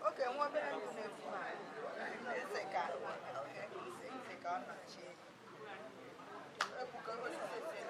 Oke nwa obere ndụ na-efu na eze ka eze ka ọ na-achị ebuka osisi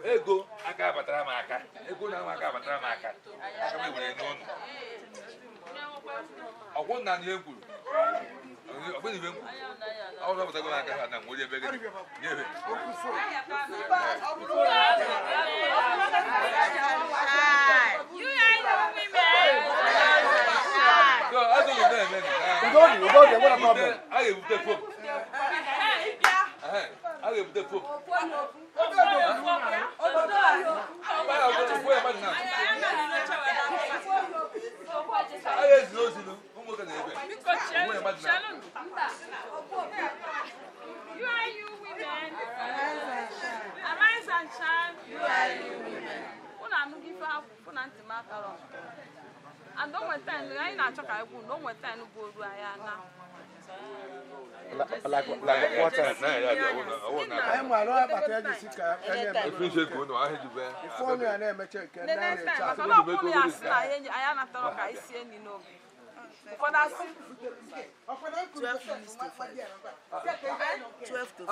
Ego aka batara m aka ego na aka batara m aka aka m ewere n'ọnụ ọkwụ nna ihe m kwuru ọkwụ na ihe m kwuru ọ bụrụ batago m aka ha na nwere ebe gị nye ebe a ga-ebute fom a ga-ebute fom. You are you women. Arise and shine. You are you women. Una anụghị ife akwụkwọ na ntị m akara. And o nweta anyị na-achọ ka anyị kwuo na o nweta anyị bụ oru anyị ana. Like what time? The next time, maka na ọkwụ ya asị na anyị anatọrọ ka anyị sie nri n'oge. Ụfọdụ asị 12 minutes to 5. 12 to 5.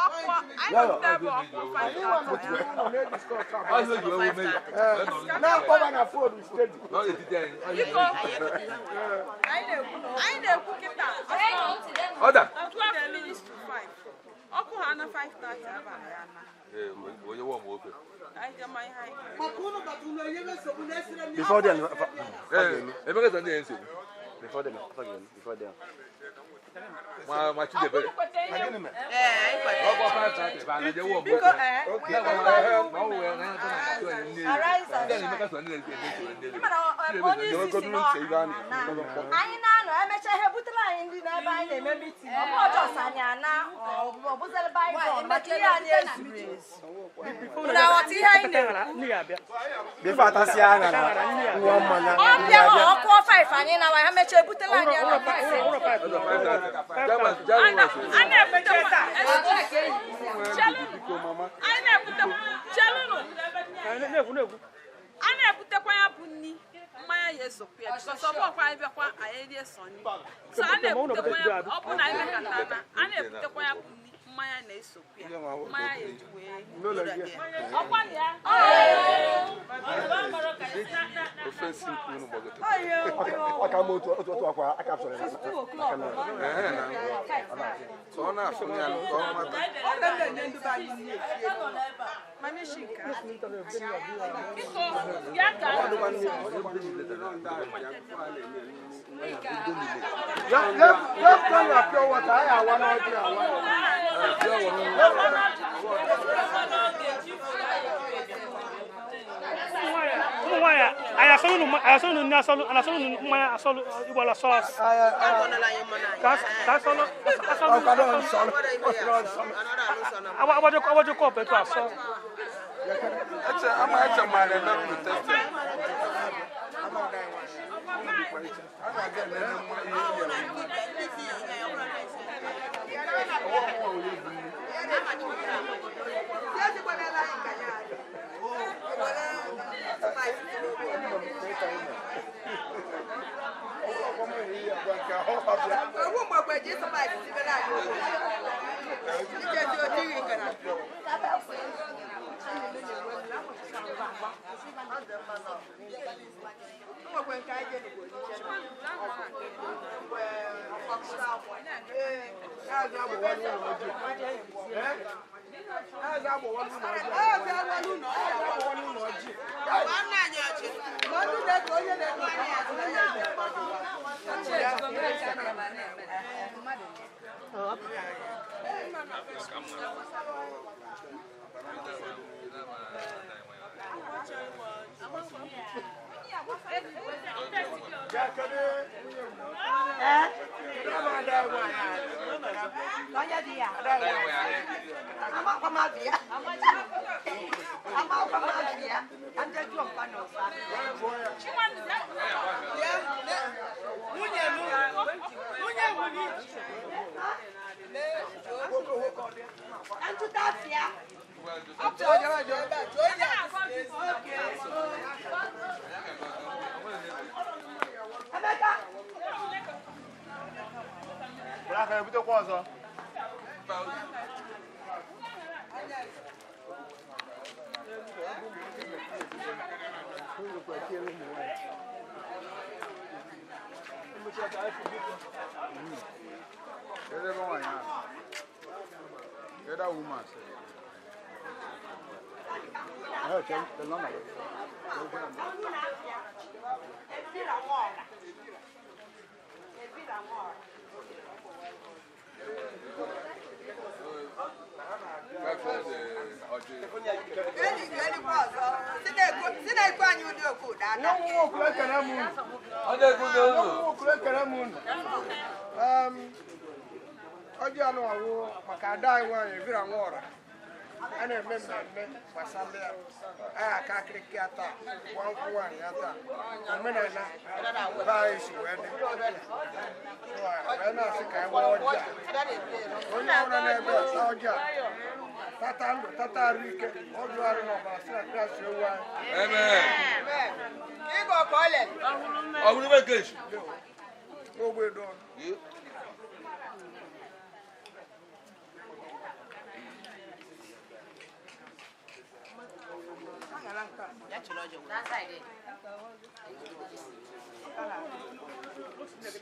Ọkụ anyị nọgide ebe ọkụ 5. Biko, anyị na-ekwu kịta 12 minutes to 5. Ọkụ ha na 5:30 abalị ya na. Anyị jee ma ihe anyị ga-eme. Before then, before then. Ma Chidebere. Ọ bụrụ kweta ihe Biko, onye isi si anyị na-anọ emecha ihe butere anyị ndị n'ebe anyị na-eme mitin ọ bụ ọjọọ sị anyị ana ọ bụzịrị baịbụl maka ihe anyị ezuru ezu unu aghọta ihe anyị na-ekwu. Before atasịa aṅara ṅụọ mmanya Ọ bịa ma ọ kụọ 5 anyị nawa ha mechaa ebutela anyị ya na 5. A na-ebutekwa chelụnụ. Anyị na-ebute chelụnụ. A na-ebutekwa ya bụ nni mmanya ya esokwu ya because ọ bụkwa anyị bịakwa anyị erie sọ nni. So a na-ebutekwa ya ọ bụ na anyị mekata na a na-ebutekwa ya bụ nni mmanya na-esokwu ya mmanya ya eju wee ọkwa ya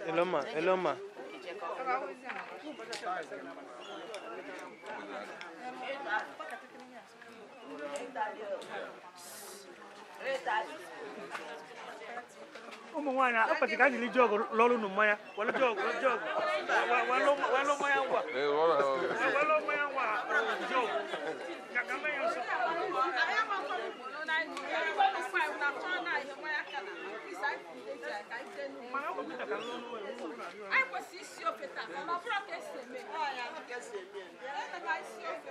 Eloma, Eloma. Ụmụ nwaanyị akpati ka anyị jọgụ lọrụ nụ mmanya were jọgụ jọgụ were mmanya ngwa were mmanya ngwa jọgụ ka ka mmanya nsọ. Anyị kwesịrị isi ofe taa mana ọ bụrụ ka esi eme isi ofe.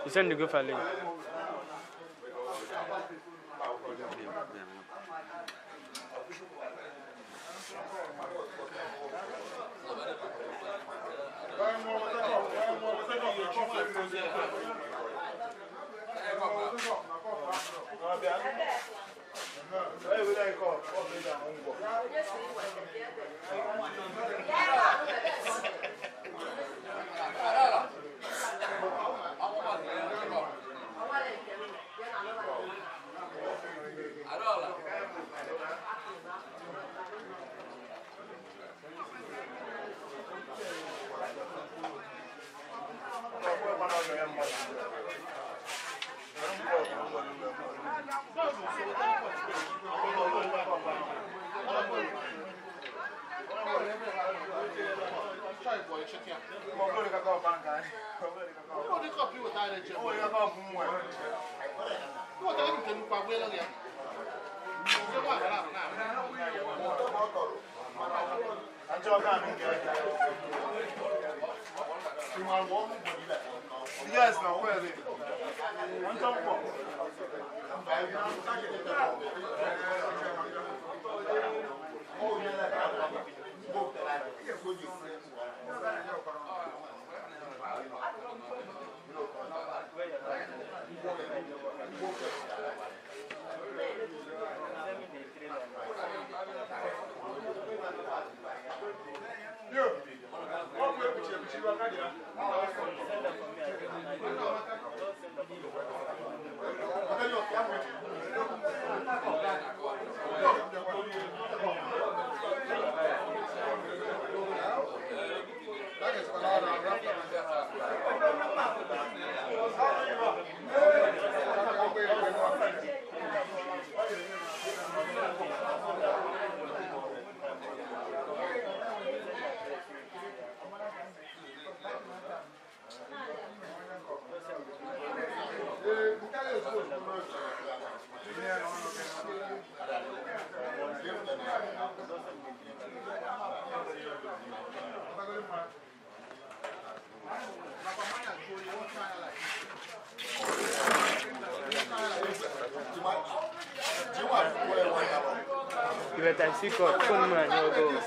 You send the go for link. Yes, no, where is it? You better see God, come man, you go.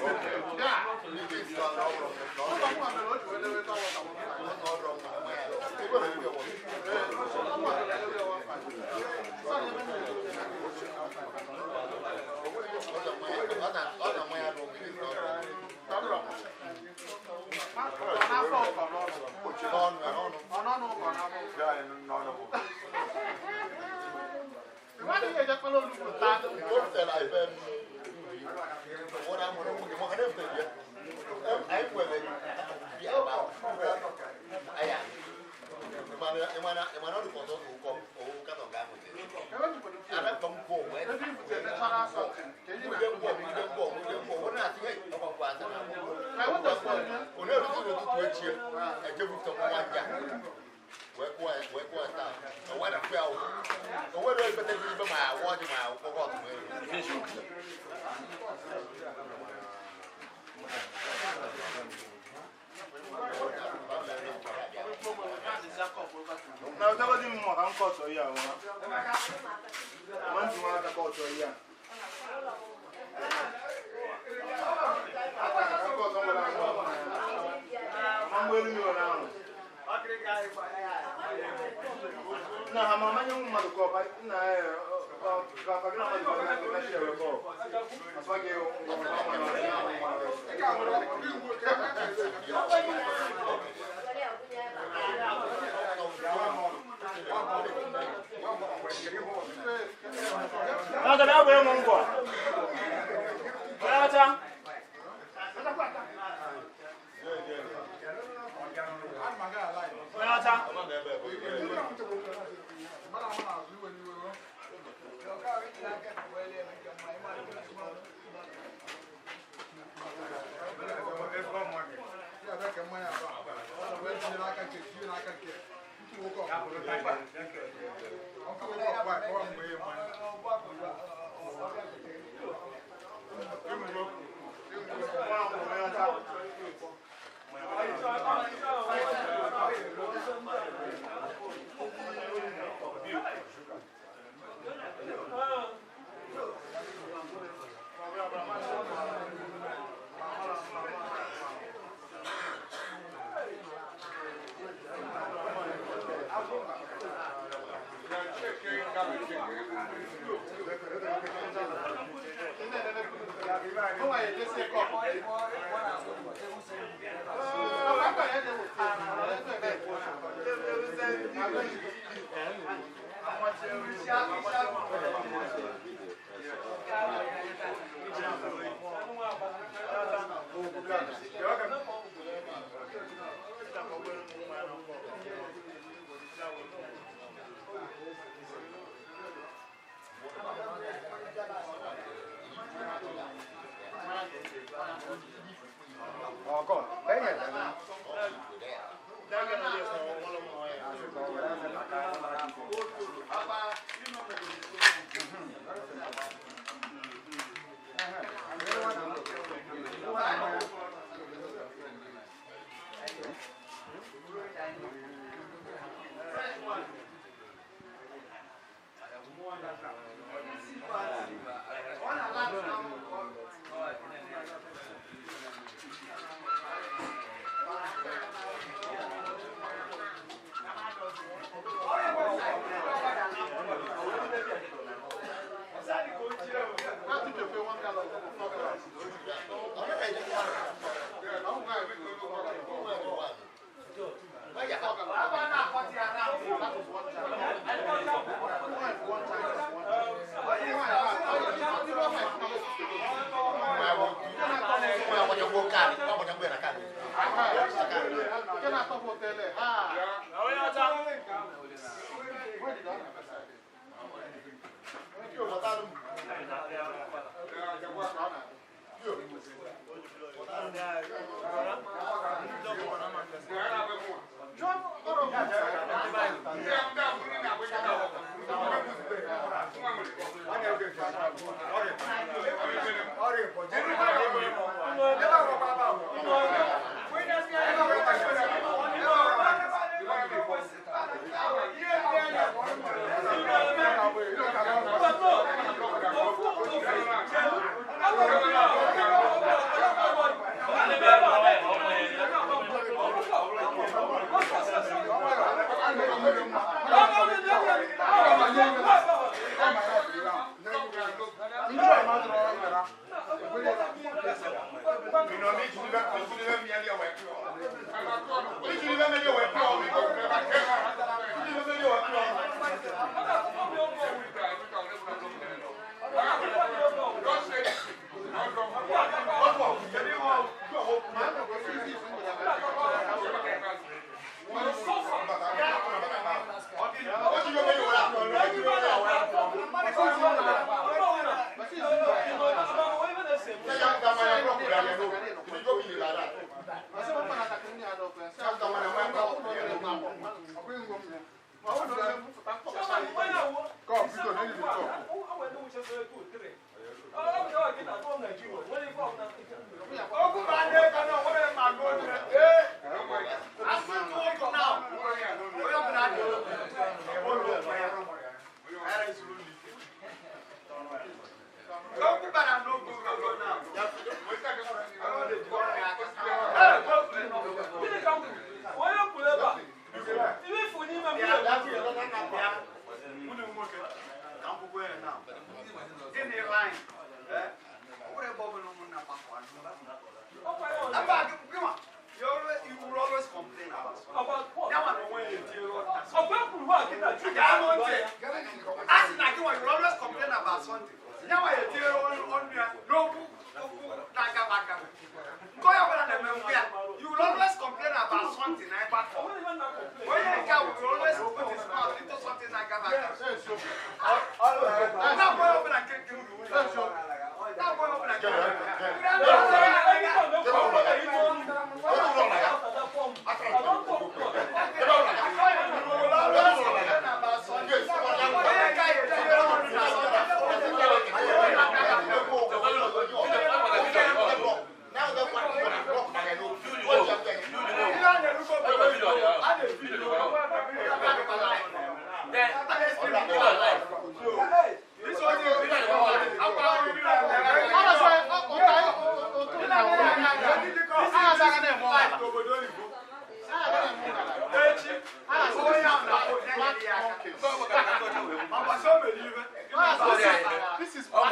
This is black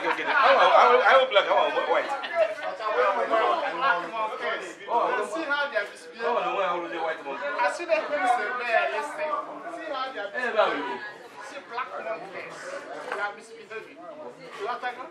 monkeys. I will black, I want white. Black monkeys. See how they are misbehaving. I see them there. See how they are misbehaving. See black monkeys. They are misbehaving. You are talking?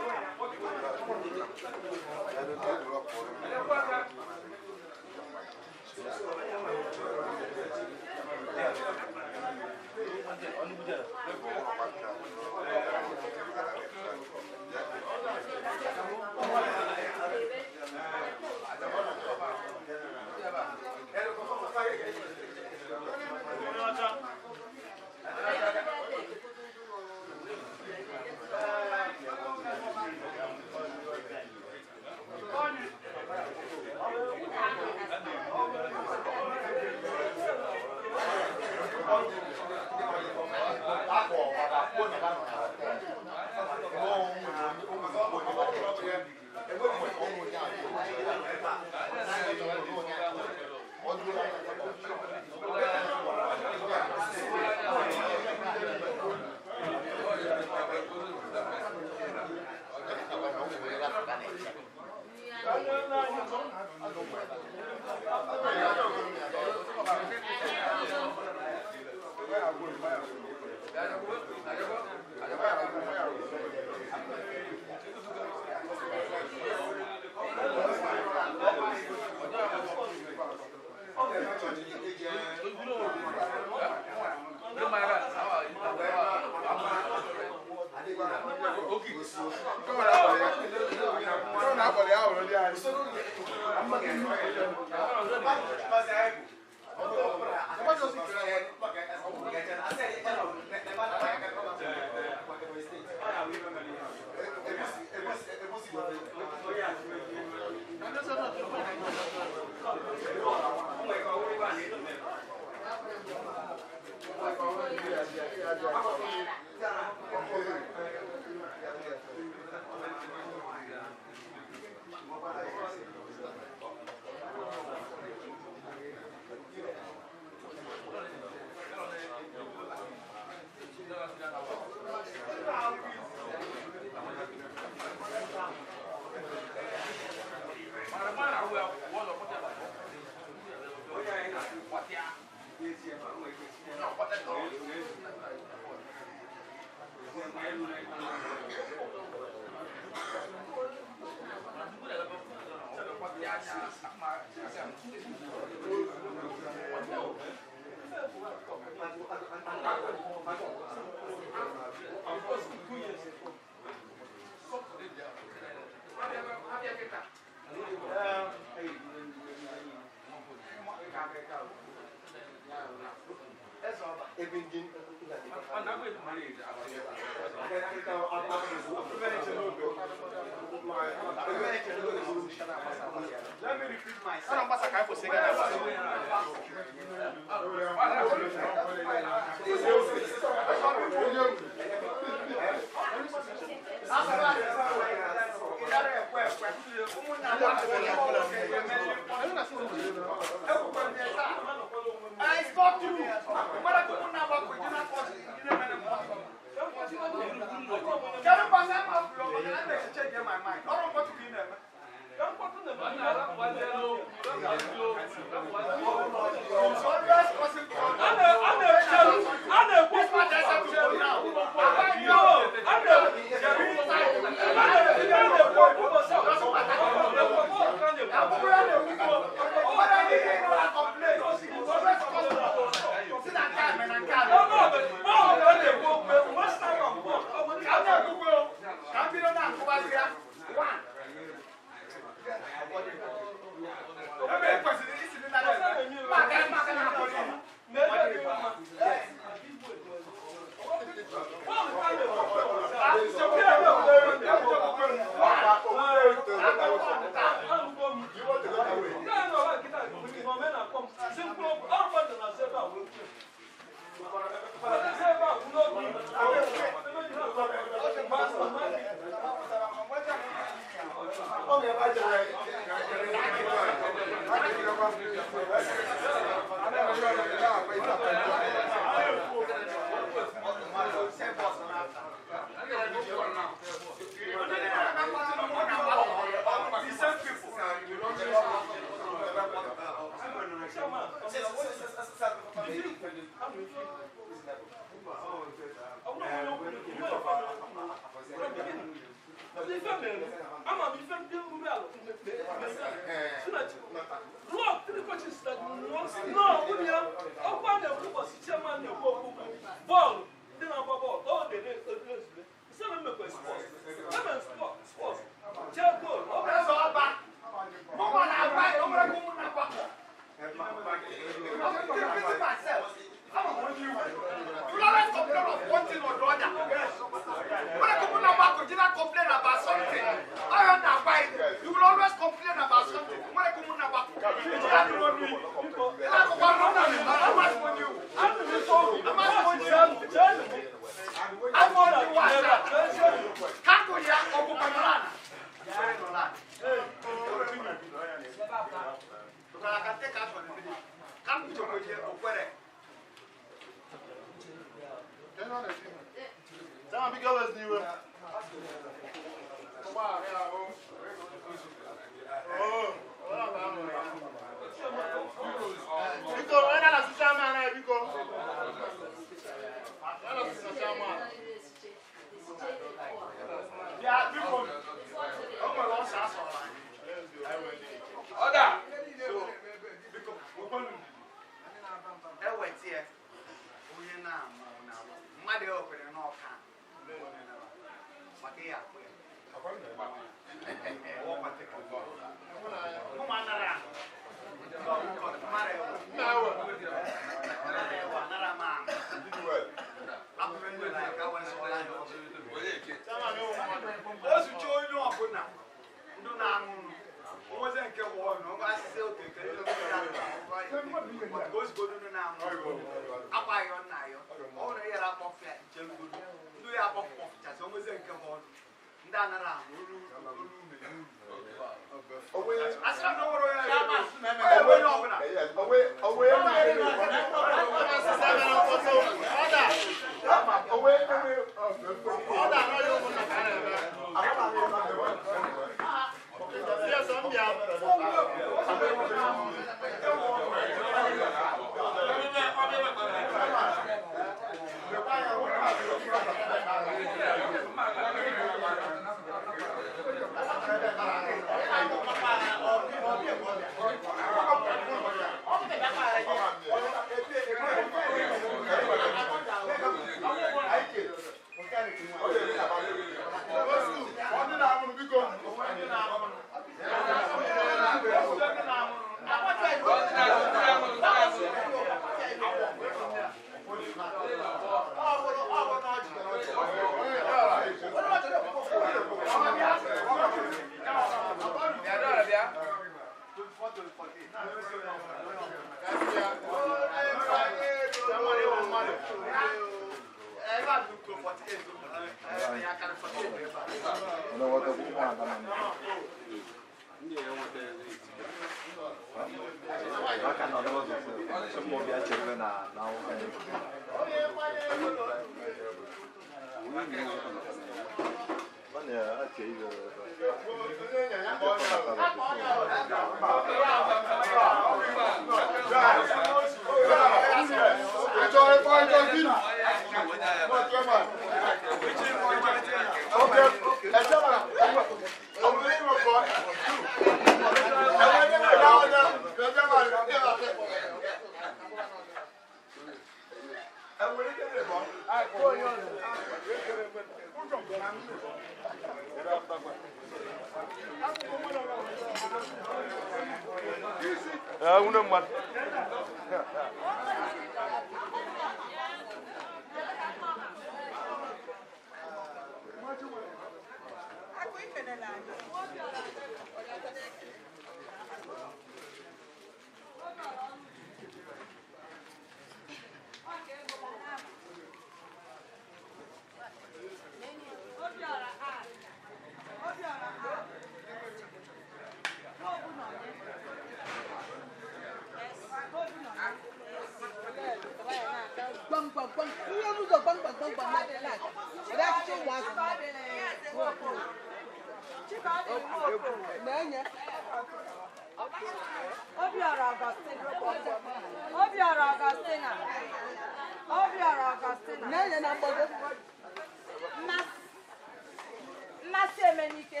Mmasị Emenike.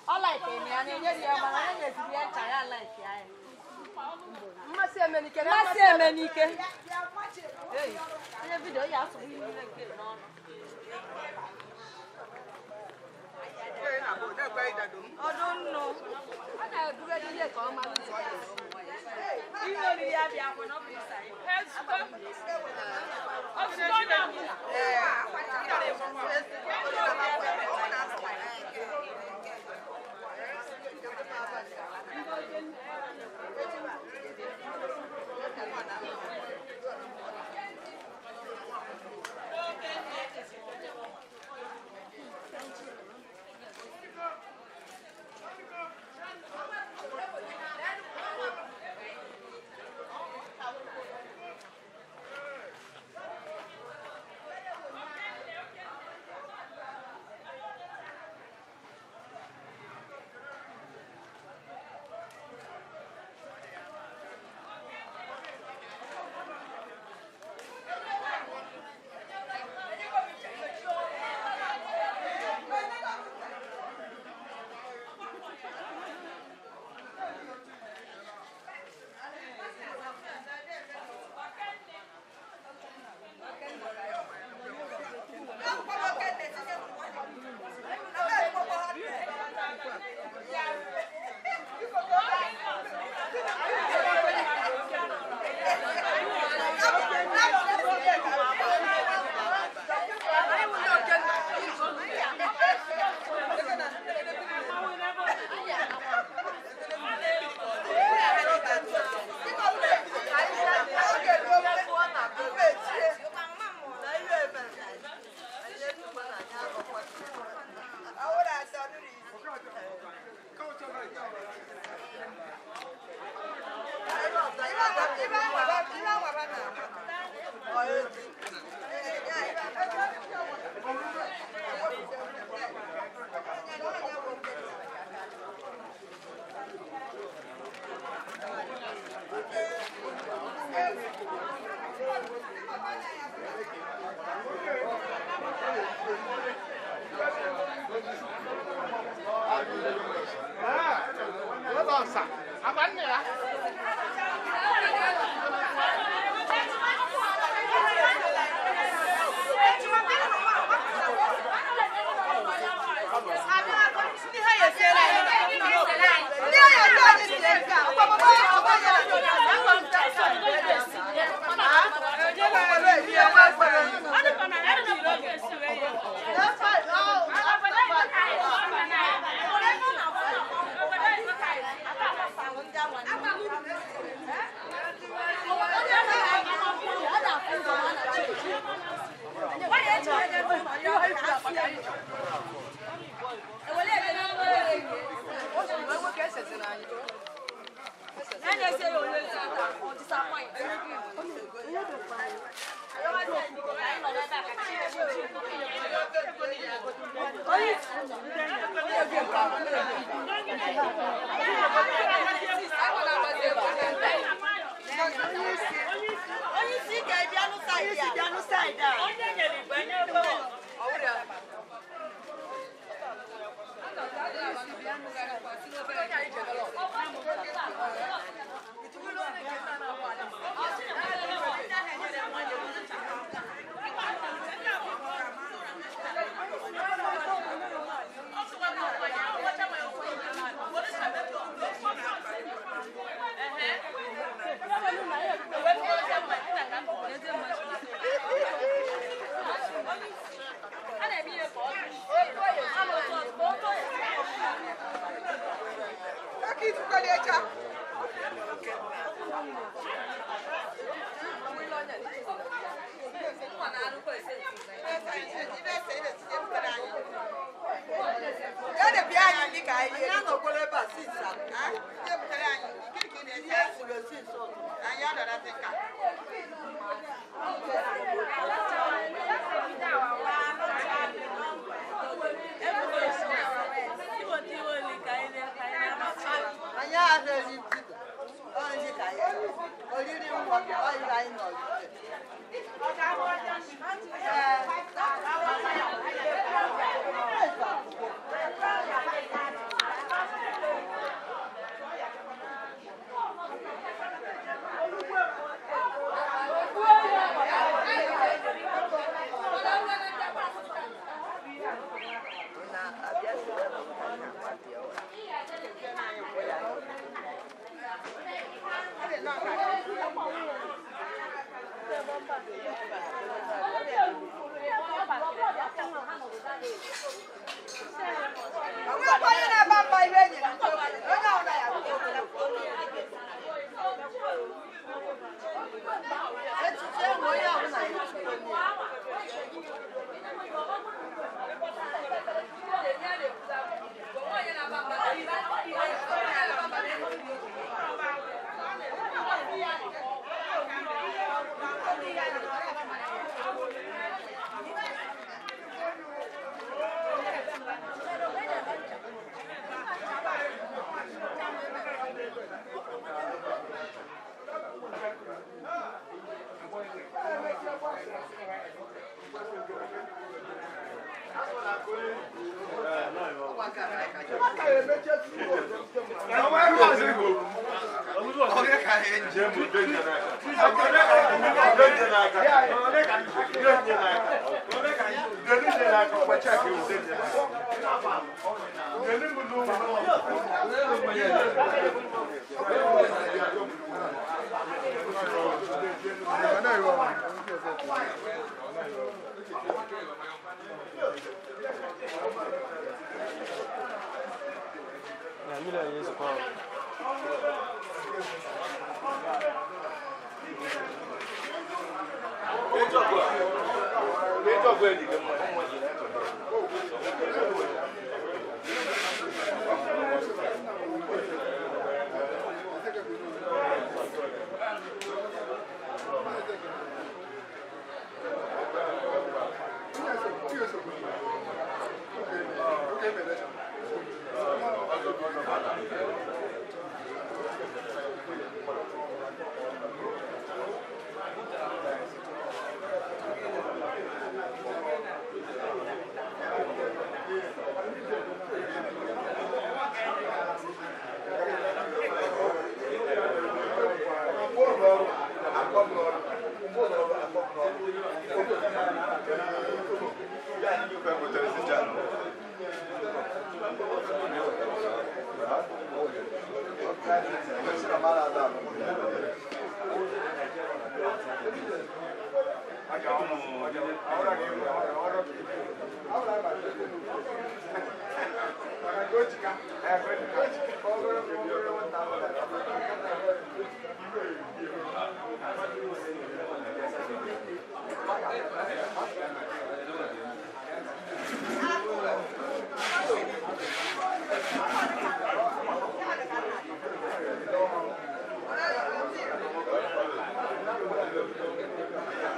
Ọ like eme ya na-enye ya mana ọ na-eziri ya ncha ya like ya. Mmasị Emenike. Mmasị Emenike. Onye vidiyo ya asụrụ ihe niile nke n'ọnụ. Ọdụ nnụ. Ọ na-ebugharị ihe ka ọ mara. Ihe oriri ya bịa kwa na ọ bụ ịsa ya.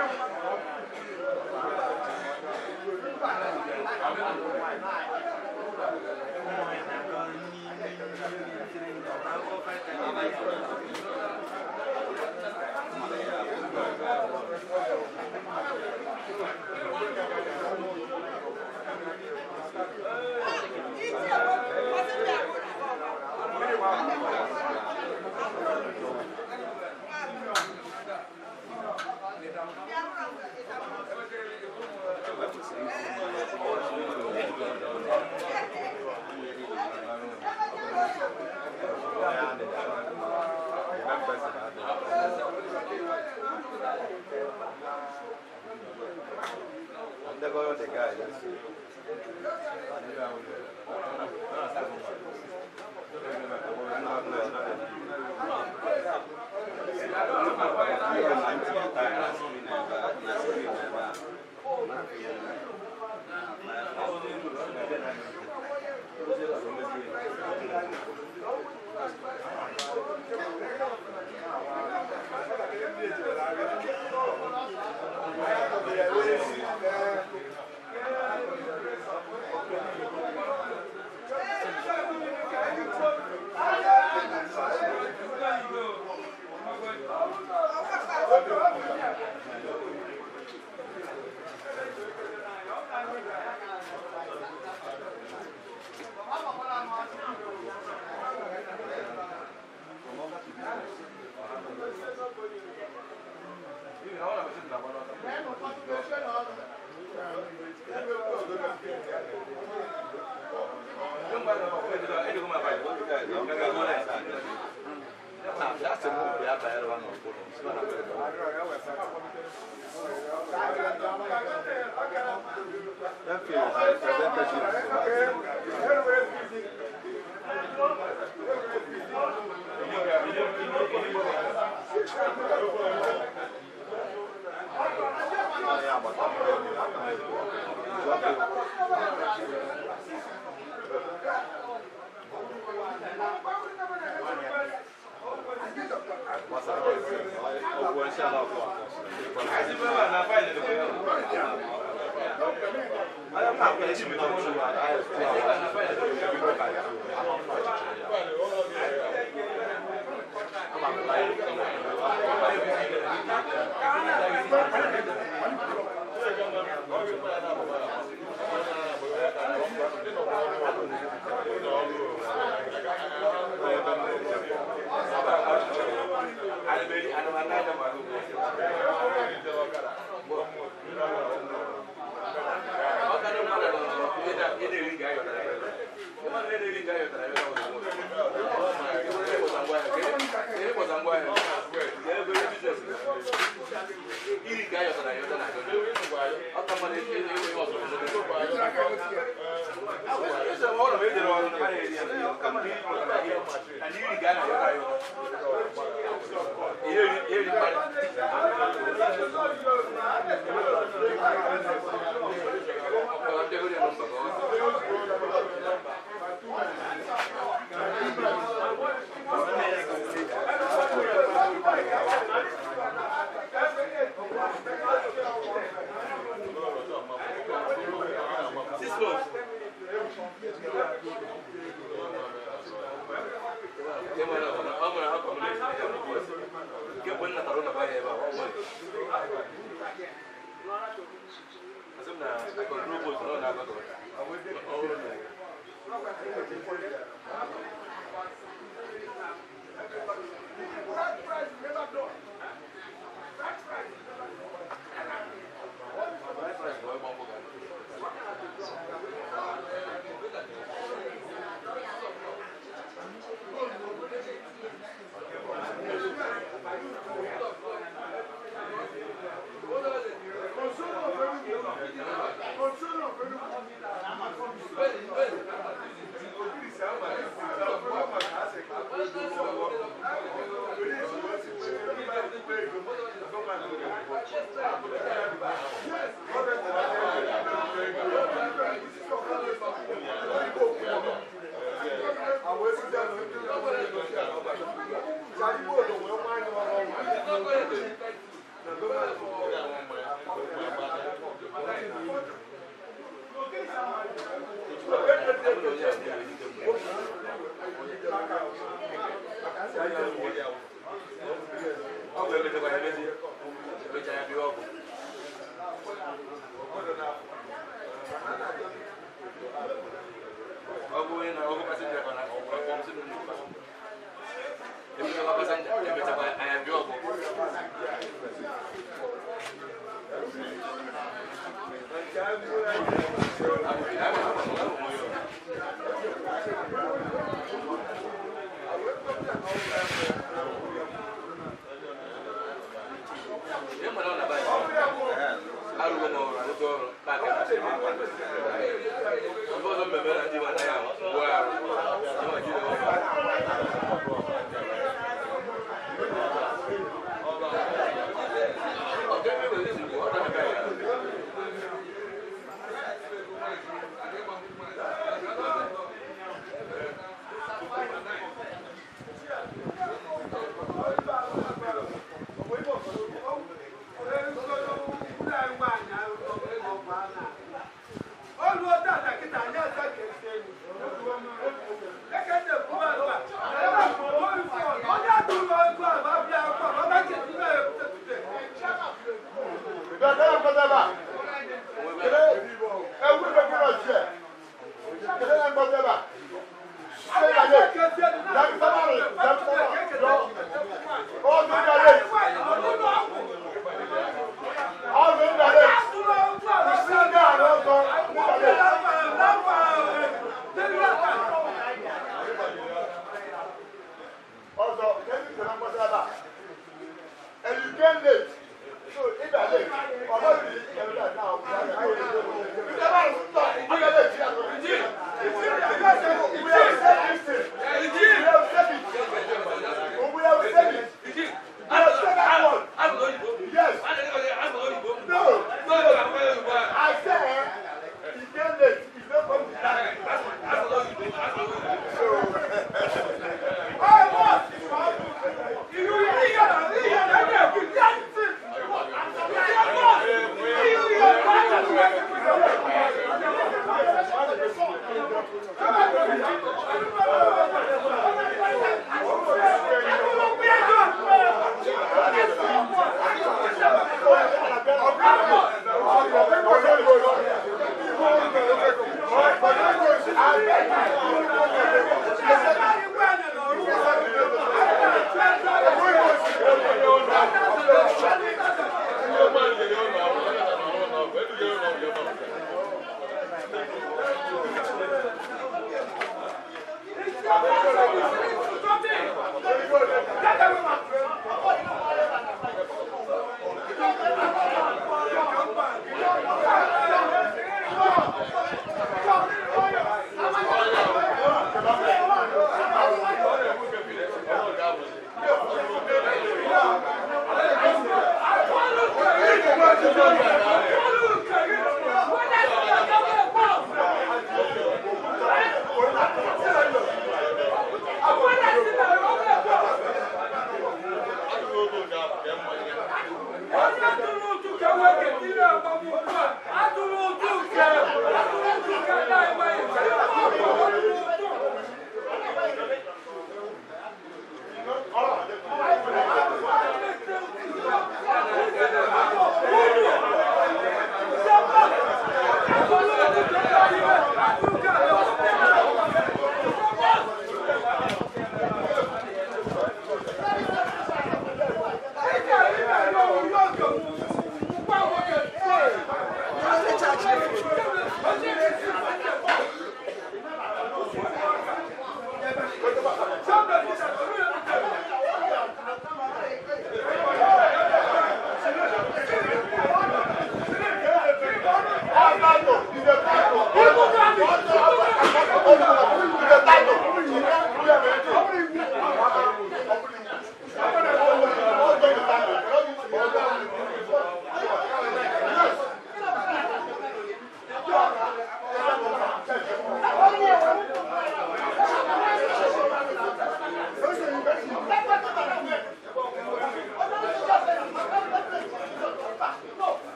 Thank you. The guy, that's it.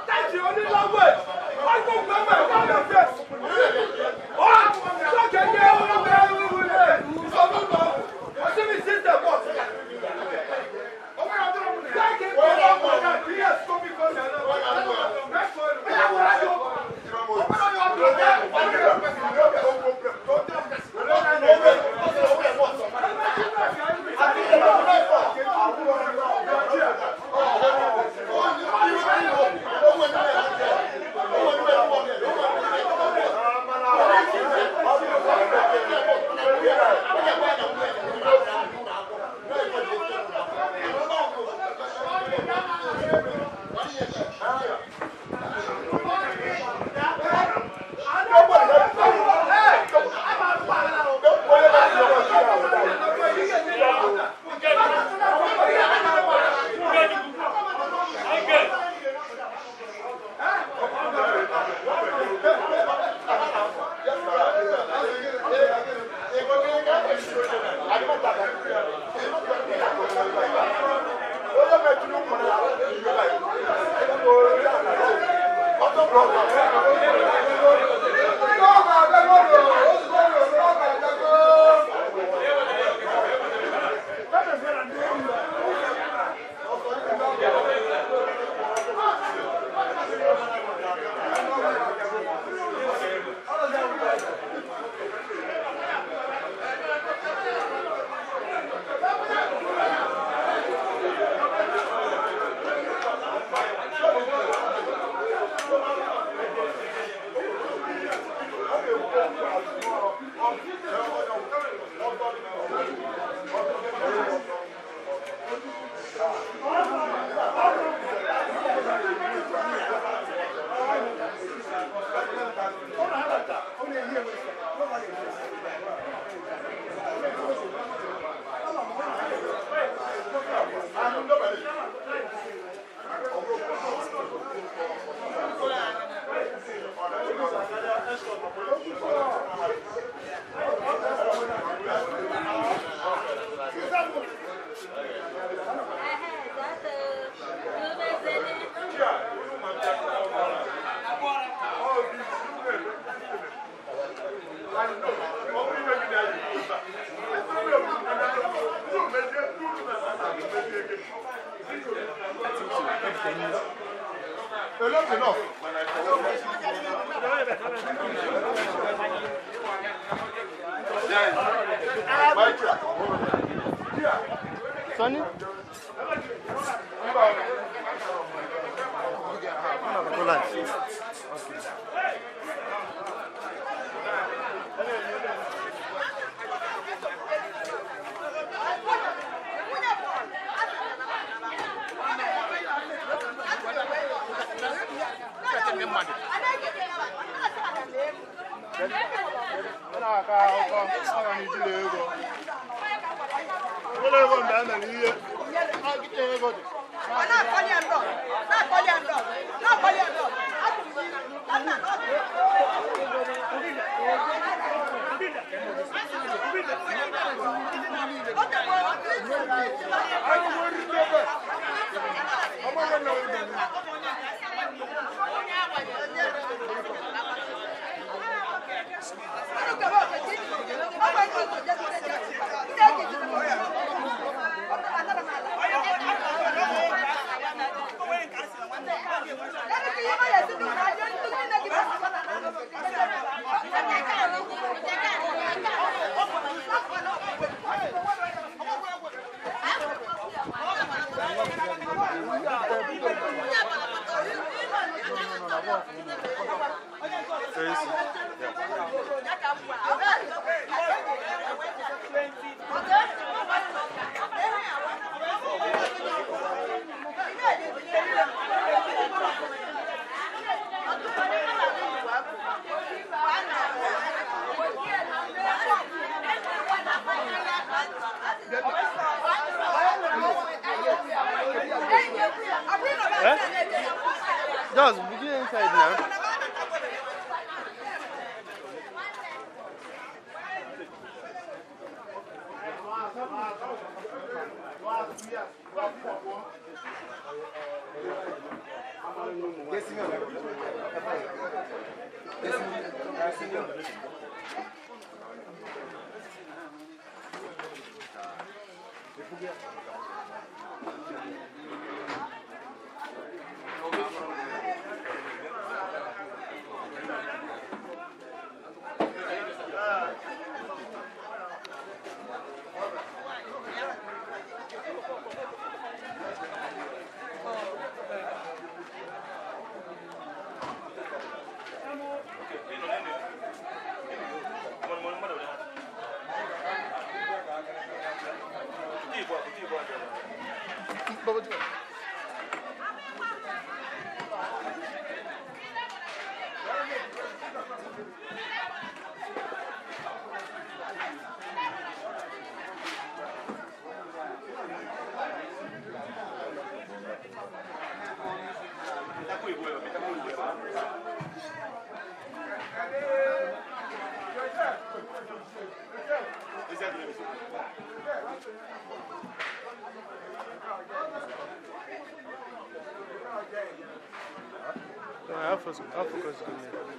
That's the only language. Sonny? Just begin inside now. I'll focus on it.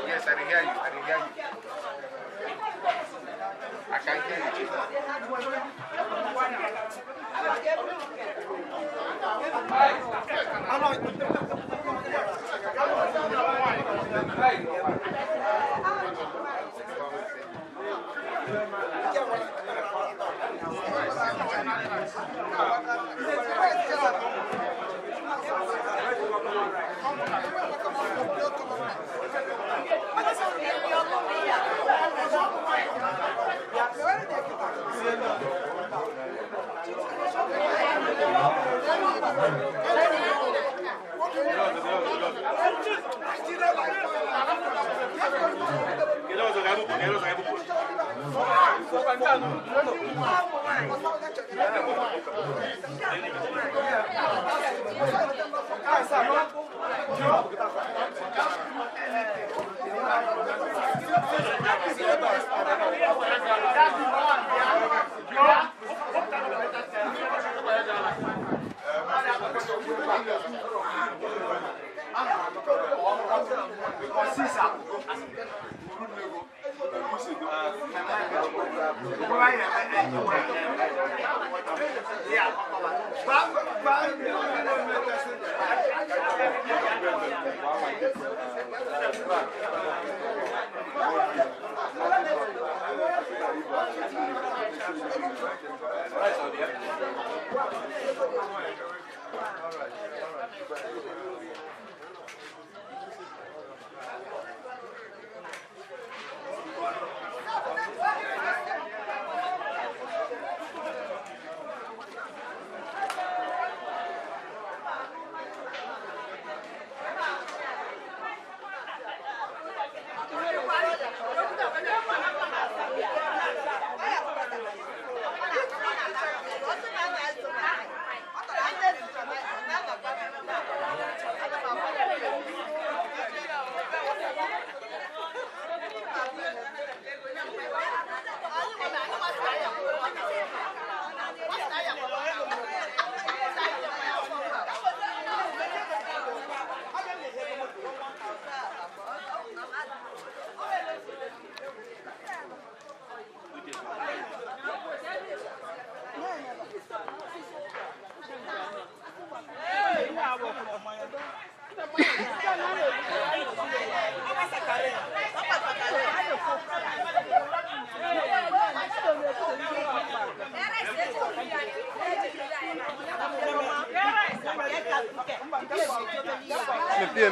Yes, I can hear you. I can hear you. I can hear you.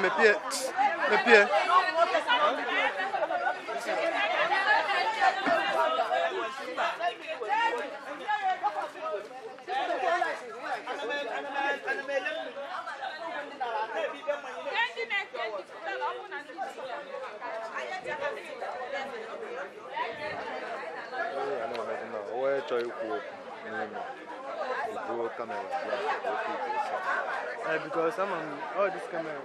Mes pieds. Because I'm on all this camera.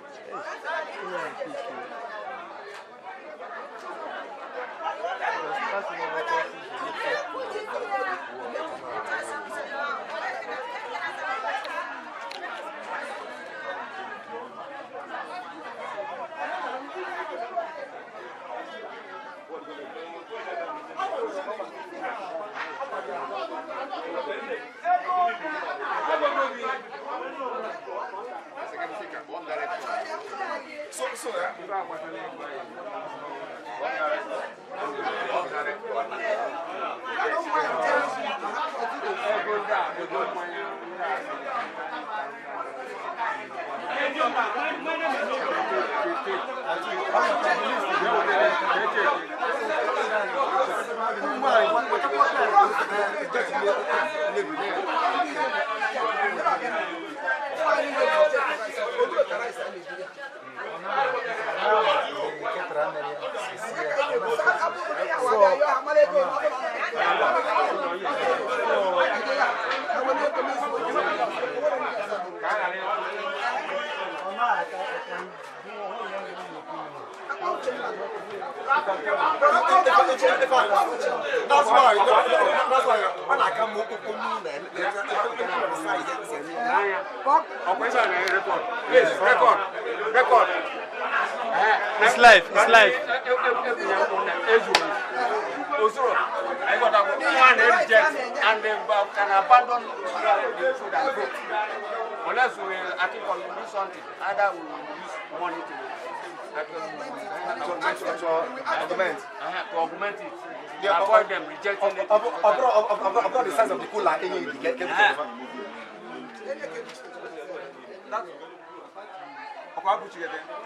That's why when I come up Please, record. It's life, it's life. I got one reject and they can abandon the food and go. Unless we I think we do something, either we will use money to augment it. Yeah, avoid them rejecting it. I've got the size of the cooler.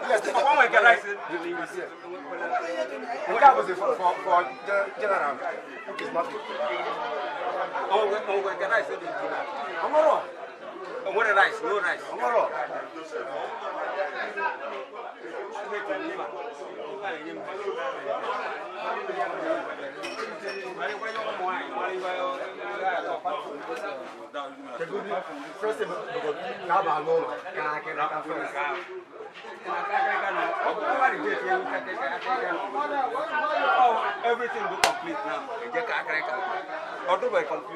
Yes, for general, which is nothing. Rice, no rice. First, everything will complete now. Complete.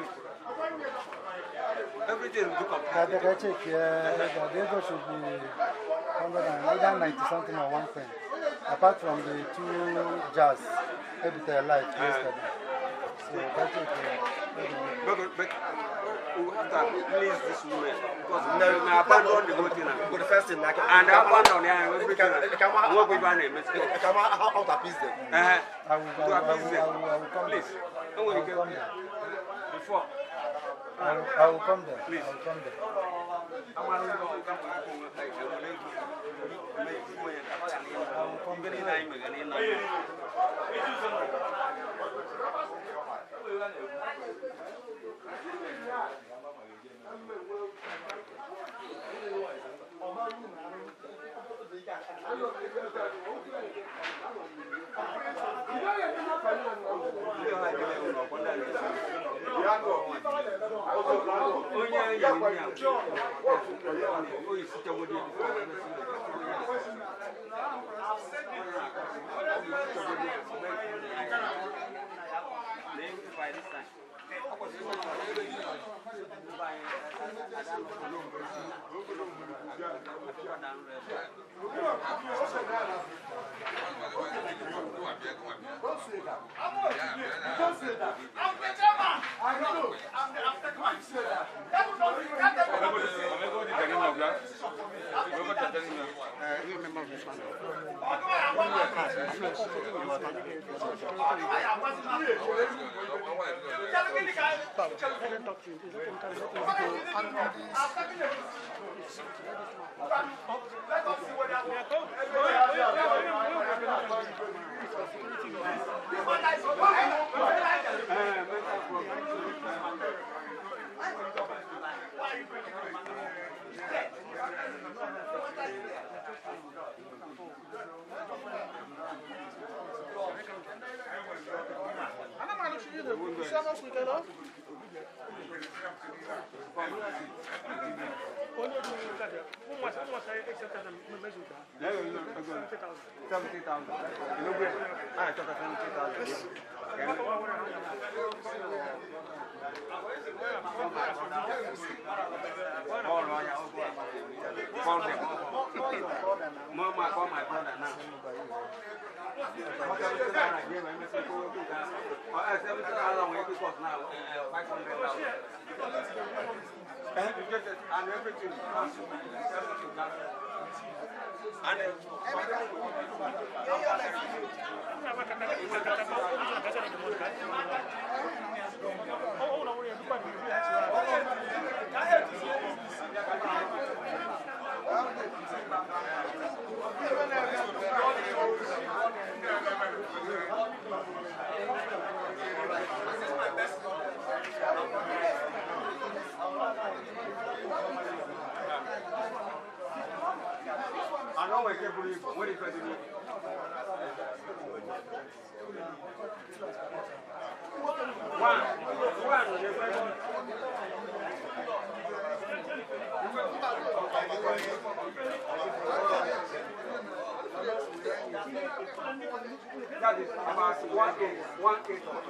Everything will be complete. The check, the ego should be 190 something or 110. Apart from the two jars, everything alive yesterday. So that's it. But we have to please this woman because we abandon the whole thing. But the first thing, like, and abandon everything. How to appease them? I will come. Please. I will come there. Before. I will come there. Please. I will come there. I will come there. Don't say that. I'm the chairman. I know. I'm the after. Say that. And everything. And I know I can't believe what is it. One. That is about 1/8, 1/8 of.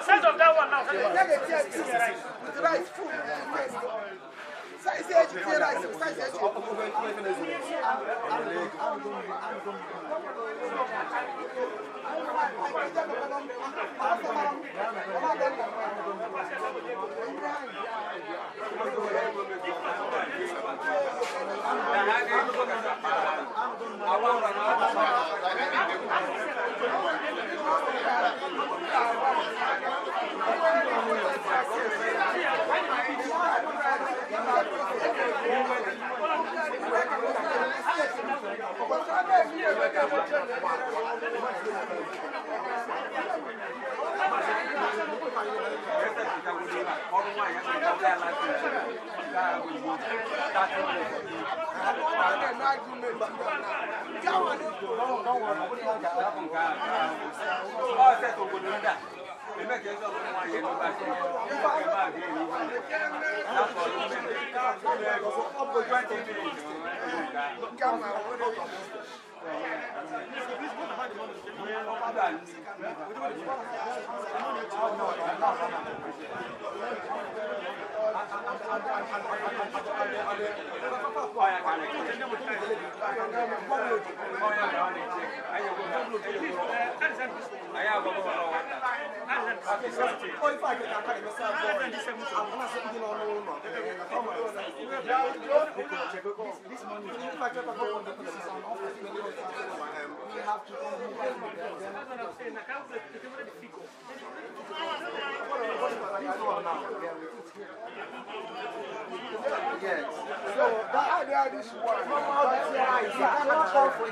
Size of that one now. It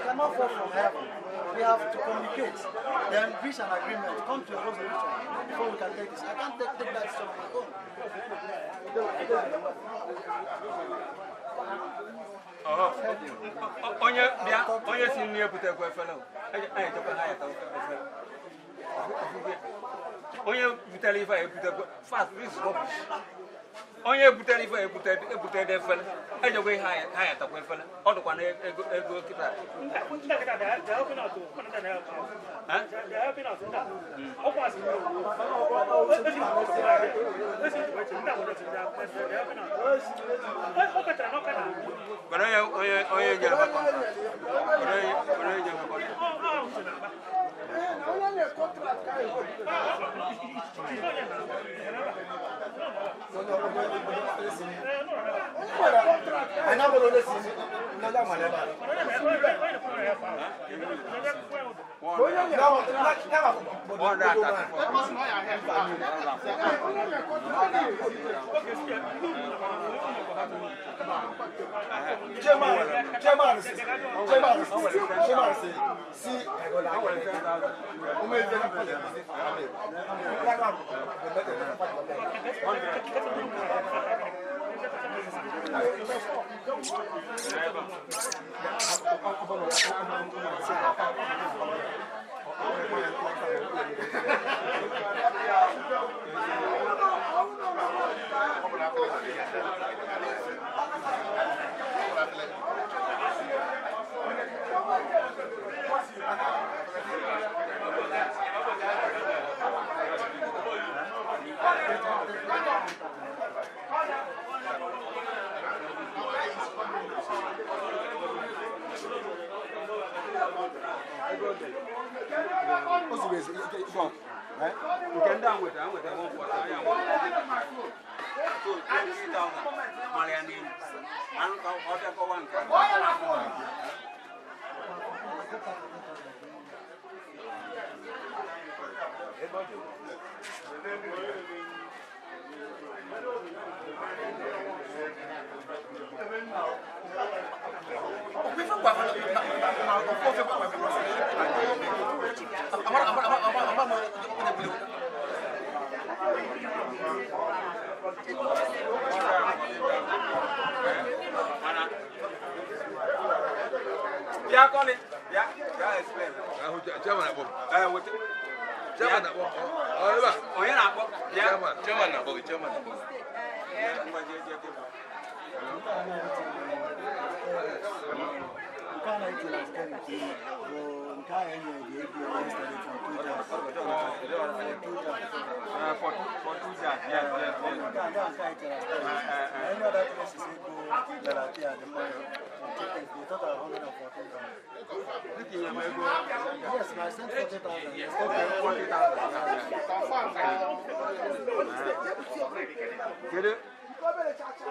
cannot fall from heaven. We have to communicate, then reach an agreement, come to a resolution before we can take this. I can't take that decision on my own. Onye butere ife ebute efere ejekwa ihe ha yatakwa efere ọ dịkwa na ego kịta. Onye nyere ha kọntrakt. Yes, I sent 40,000. Okay, 40,000. Get it?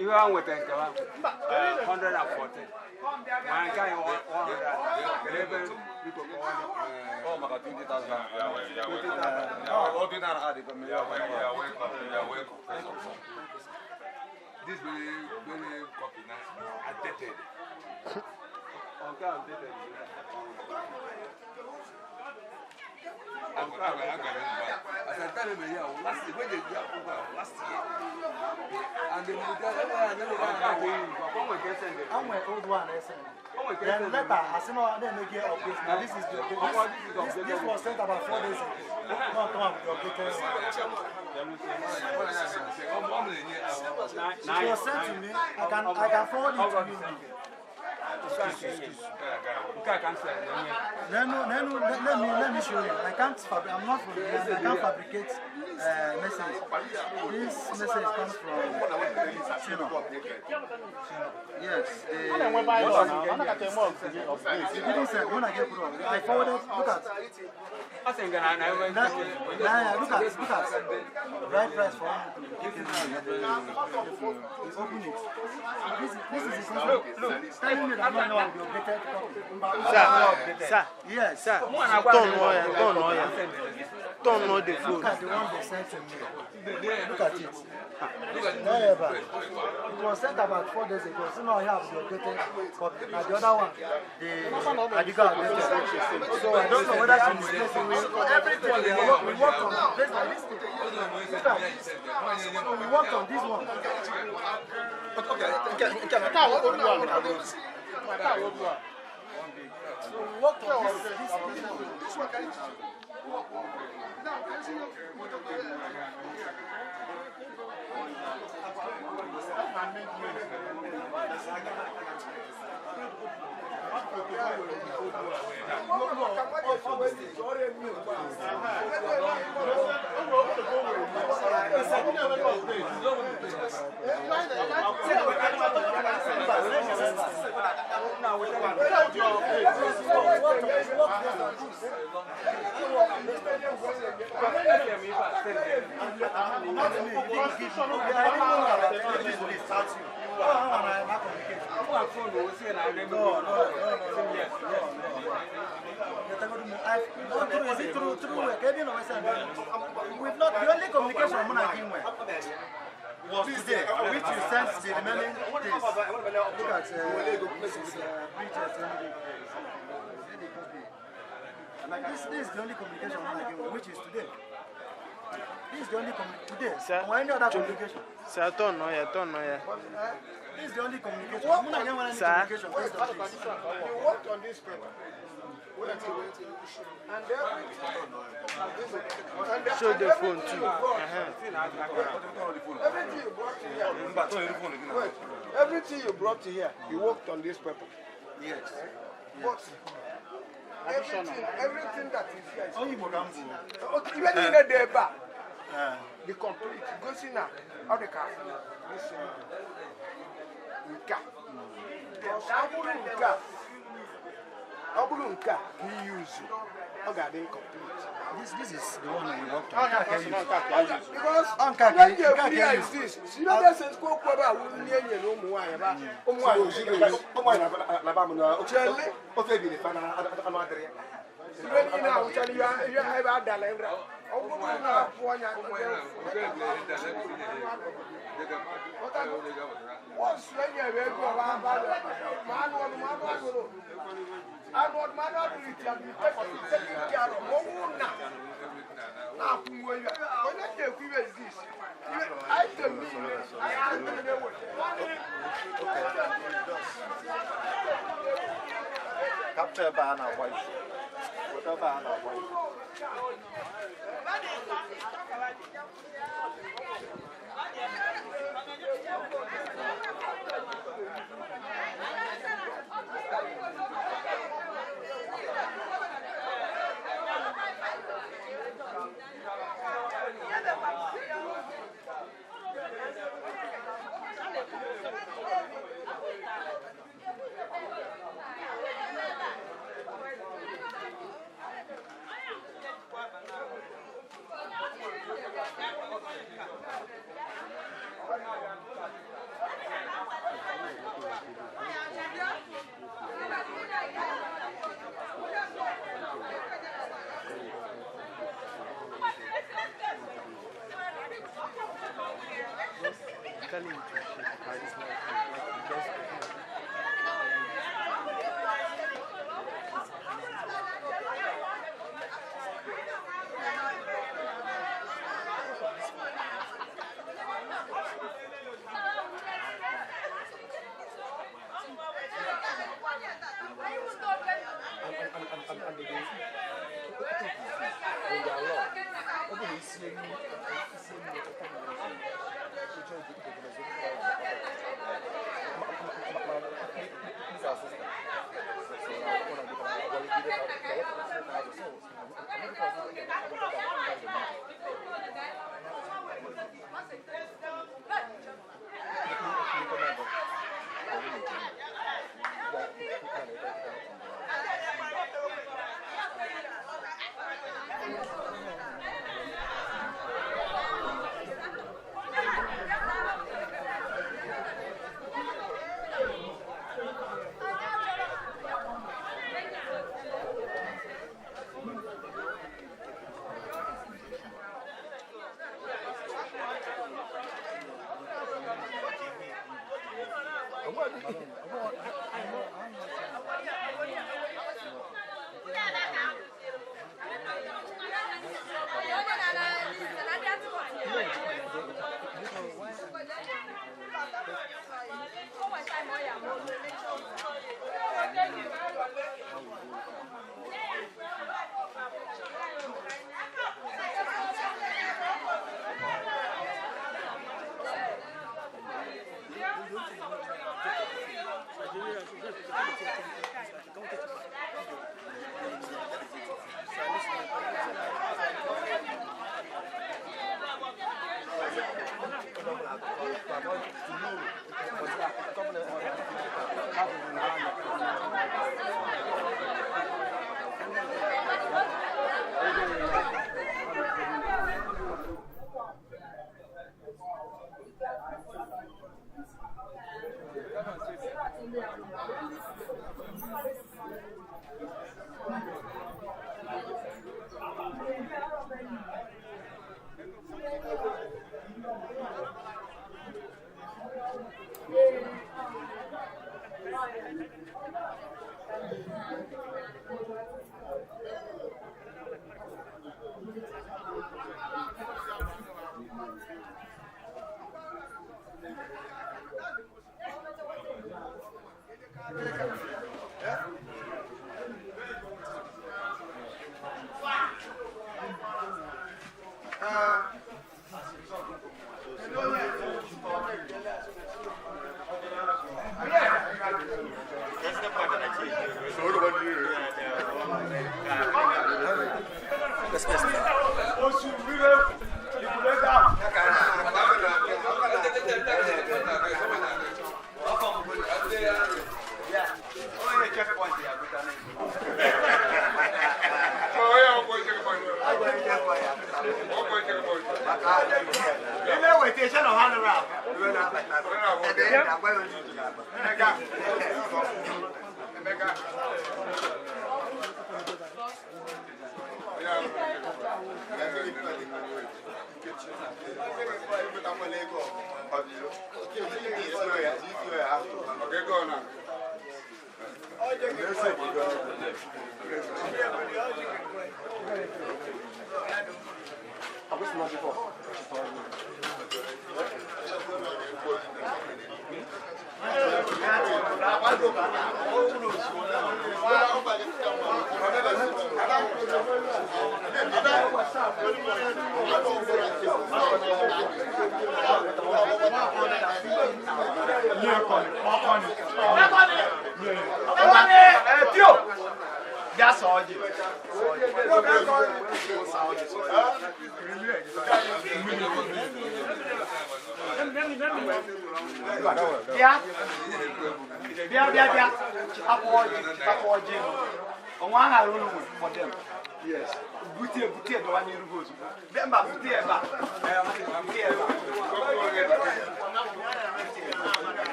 You are with 114. Man, can 111. Oh, my God, 20,000. This very, very copy now. Outdated. Okay, outdated. As I tell him, last year, last year. And the I'm old one, I said. Then later, I said, no, I didn't make it update. Now this is the this was sent about 4 days ago. No, come on, with the updated. It was sent to me. I can forward it to you. Let me show you. I can't I'm not from here. I can't fabricate message. This message comes from Chino. Yes. You didn't say when I get put on. I forwarded. Look at. Look at. Right price for. Open it. This is the look. Telling me that no one will be updated. Sir, yes, sir. Turn on the phone. Look at the one they sent to me. Look at it. Never. It was sent about 4 days ago. So now I have the updated copy. Now the other one, the Adiga updated. So I don't know whether she misplaced it. Everything we worked on based on this thing. Look at it. So we worked on this one. So we worked on this one. me. You didn't give me. I didn't know about this without you. No. Is it true? We've not, the only communication was today, which you sent the remaining things. Look at Mrs. Bridget. This is the only communication, which is today. This is the only communication today. Sir, or any other communication? Sir, turn no, yeah, turn no, yeah. This is the only communication. Sir, you worked on this paper. And everything, show the phone too. Everything you brought to here. Wait, everything you brought to here, you worked on this paper. Yes. But everything that is here is okay. Even in the bar, the complete. Go see now. How the car? Listen. Nka. He used it. Okay, incomplete. This is the one we worked on. Because when you hear is this, you know there's a school cover who near you no more. Capture banner wife. Whatever banner wife.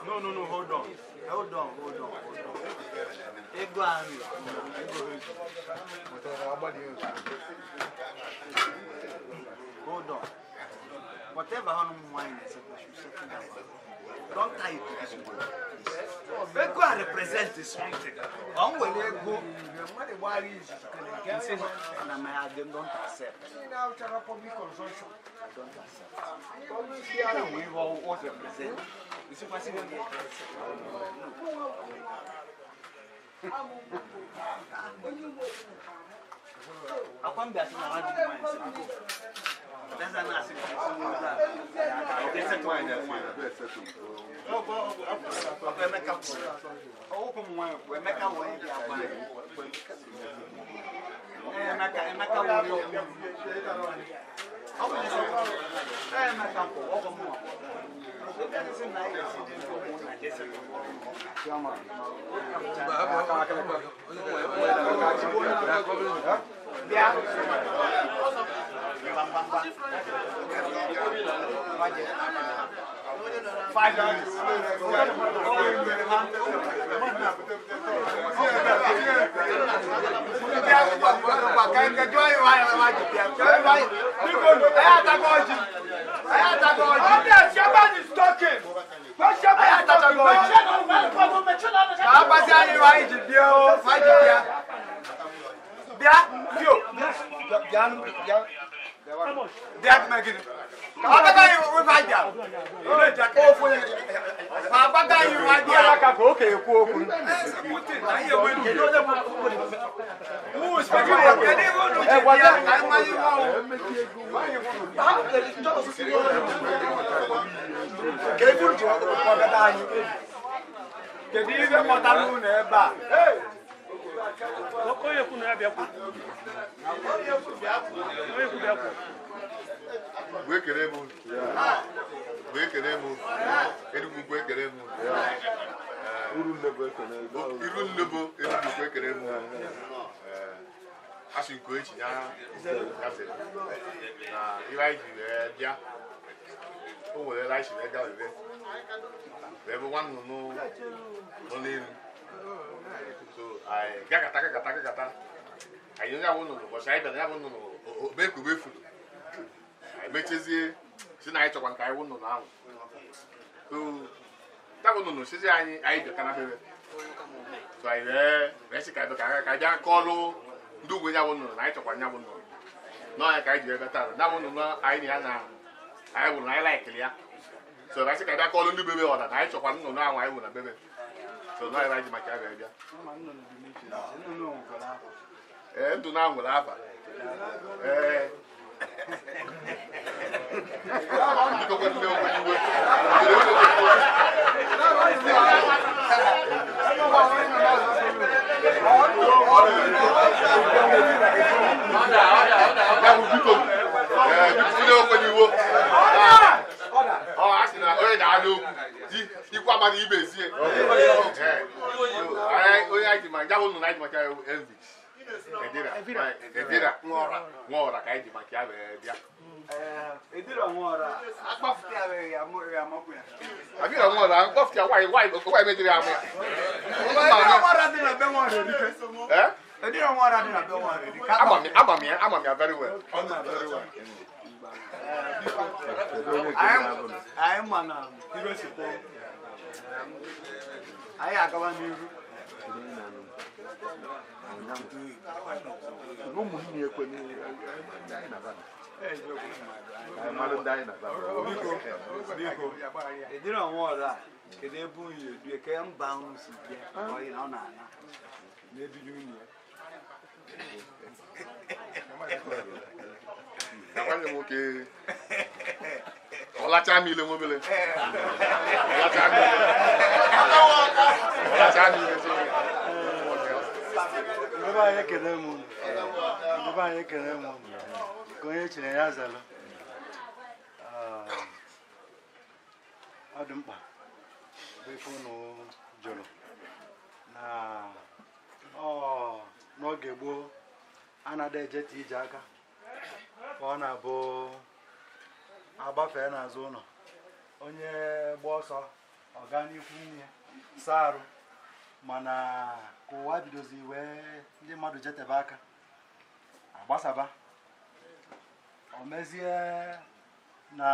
No, hold on. Hold on. Hold on. Whatever wine is, should settle down. Don't tie it to this one. Ego represent something. I'm going to go. And I don't accept. I don't accept. We all represent. 5 minutes. I'm very well. Anyị ma na anyị agawa n'iru. Ịdịrị ọnwa ọzọ a, kedu ebe unyi edu ke mba unu si bịa ọyị na ọ na-ana na-ebido unyi ya. Nwanne m nwoke ọlacha m ile nwobele ọlacha m ile ọlacha m ile. Ndị anyị ekele m unu. Ndị anyị ekele m unu. Ka onye chere ya zalụ. Ọ dị mkpa bụ ife unu jụrụ na ọ n'oge gboo anaghị ejete ije aka ka ọ na-abụ agbafee n'azụ ụlọ onye gba ọsọ ọ gaa n'ikwu nwunye saa arụ, mana ka ụwa bidozi wee ndị mmadụ jetebe aka agbasaba o mezie na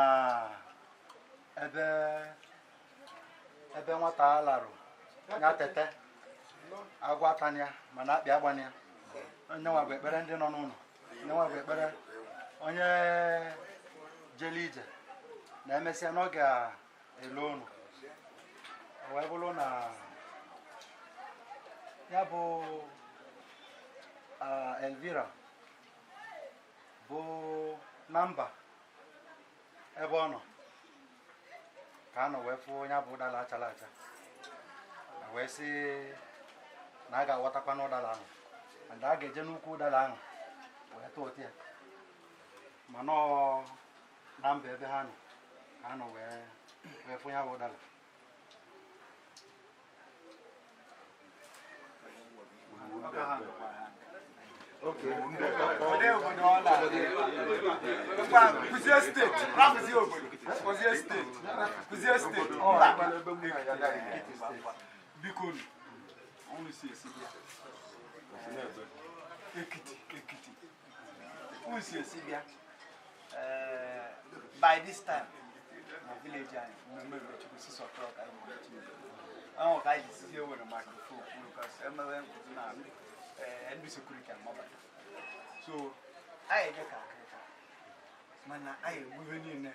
ebe nwata larụ ya tete agwọ atanya mana akpị agbanya. Onye nwa bụ ekpere ndị nọ n'ụlọ, onye nwa bụ ekpere onye jele ije na emesịa n'oge elu ụlọ. O wee bụrụ na ya bụ Elvira bụ na mba ebe ọ nọ ka a nọ wee fụ ya bụ ụdala achara acha, wee sị na a ga-aghọtakwa n'ụdala ahụ and a ga-eje n'ukwu ụdala ahụ wee tụọ ụtụ ya, mana ọ na mba ebe ha nọ ka a nọ wee fụ ya bụ ụdala. By this time, na village anyị mmemme Chukwu 6 o'clock anyị nwere ahụ ka anyị jisizie were microphone because emere na ndị security amabata. So anyị eje ka akịrịka mana anyị egbu ihe niile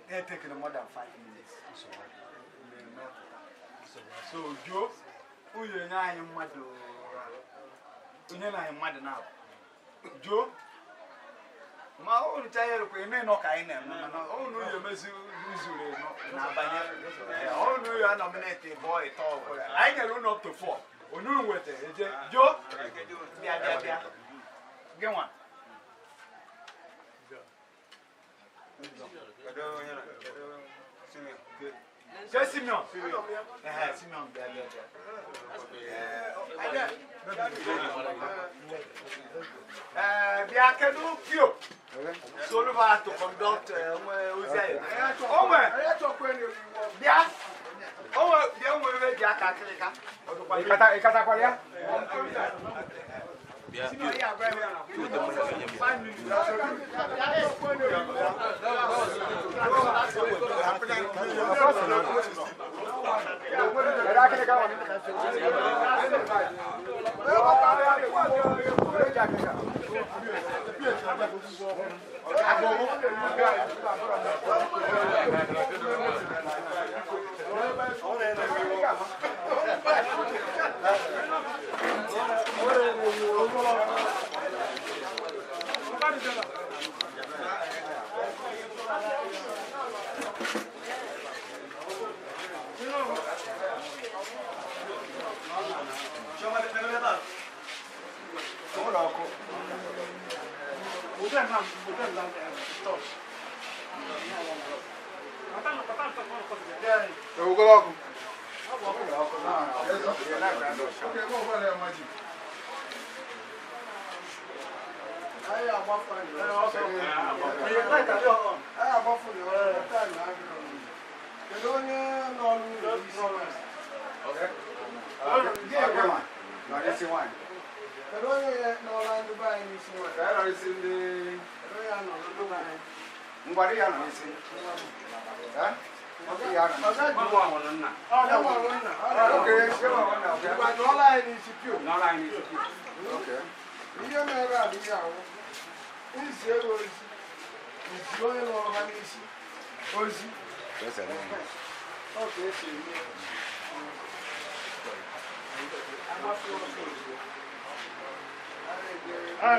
na-etekere more than 5 minutes. So Joe, onye nye anyị mmadụ onye na anyị mmadụ na-abụ Joe ma unu cha yere kwa eme nọ ka anyị na-eme mana unu ya emezi uzuru eno na-abanye unu ya nominate boy ịtọ ọbụla anyị nyere unu up to 4 unu nweta eje Joe bịa bịa bịa gị nwa Ke Simeon? Simeon bịa bịa bịa. Bịa kedu pio Soluva to conduct ozi anyị. Onwe bịa onwe bịa onwe ebe ji aka akịrịka. Ịkatakwara ya? Bịa. Kedu onye n'ọla ndị be anyị n'isi nwa? Ka anyị nọ n'isi ndị Kedu onye nọ n'ụlọ be anyị? ngwara ya nọ n'isi. Eh? Okay, ya nọ n'isi. Nwa ọhụrụ nna. Okay, sure, nna, okay. Ngwa n'ọla anyị n'isi pio. N'ọla anyị n'isi pio. Okay. Ihe mere adịghị ahụ. Izi ego ozi. Izi onye nọrọ ha n'isi. Ozi. Ọ ka esi eme.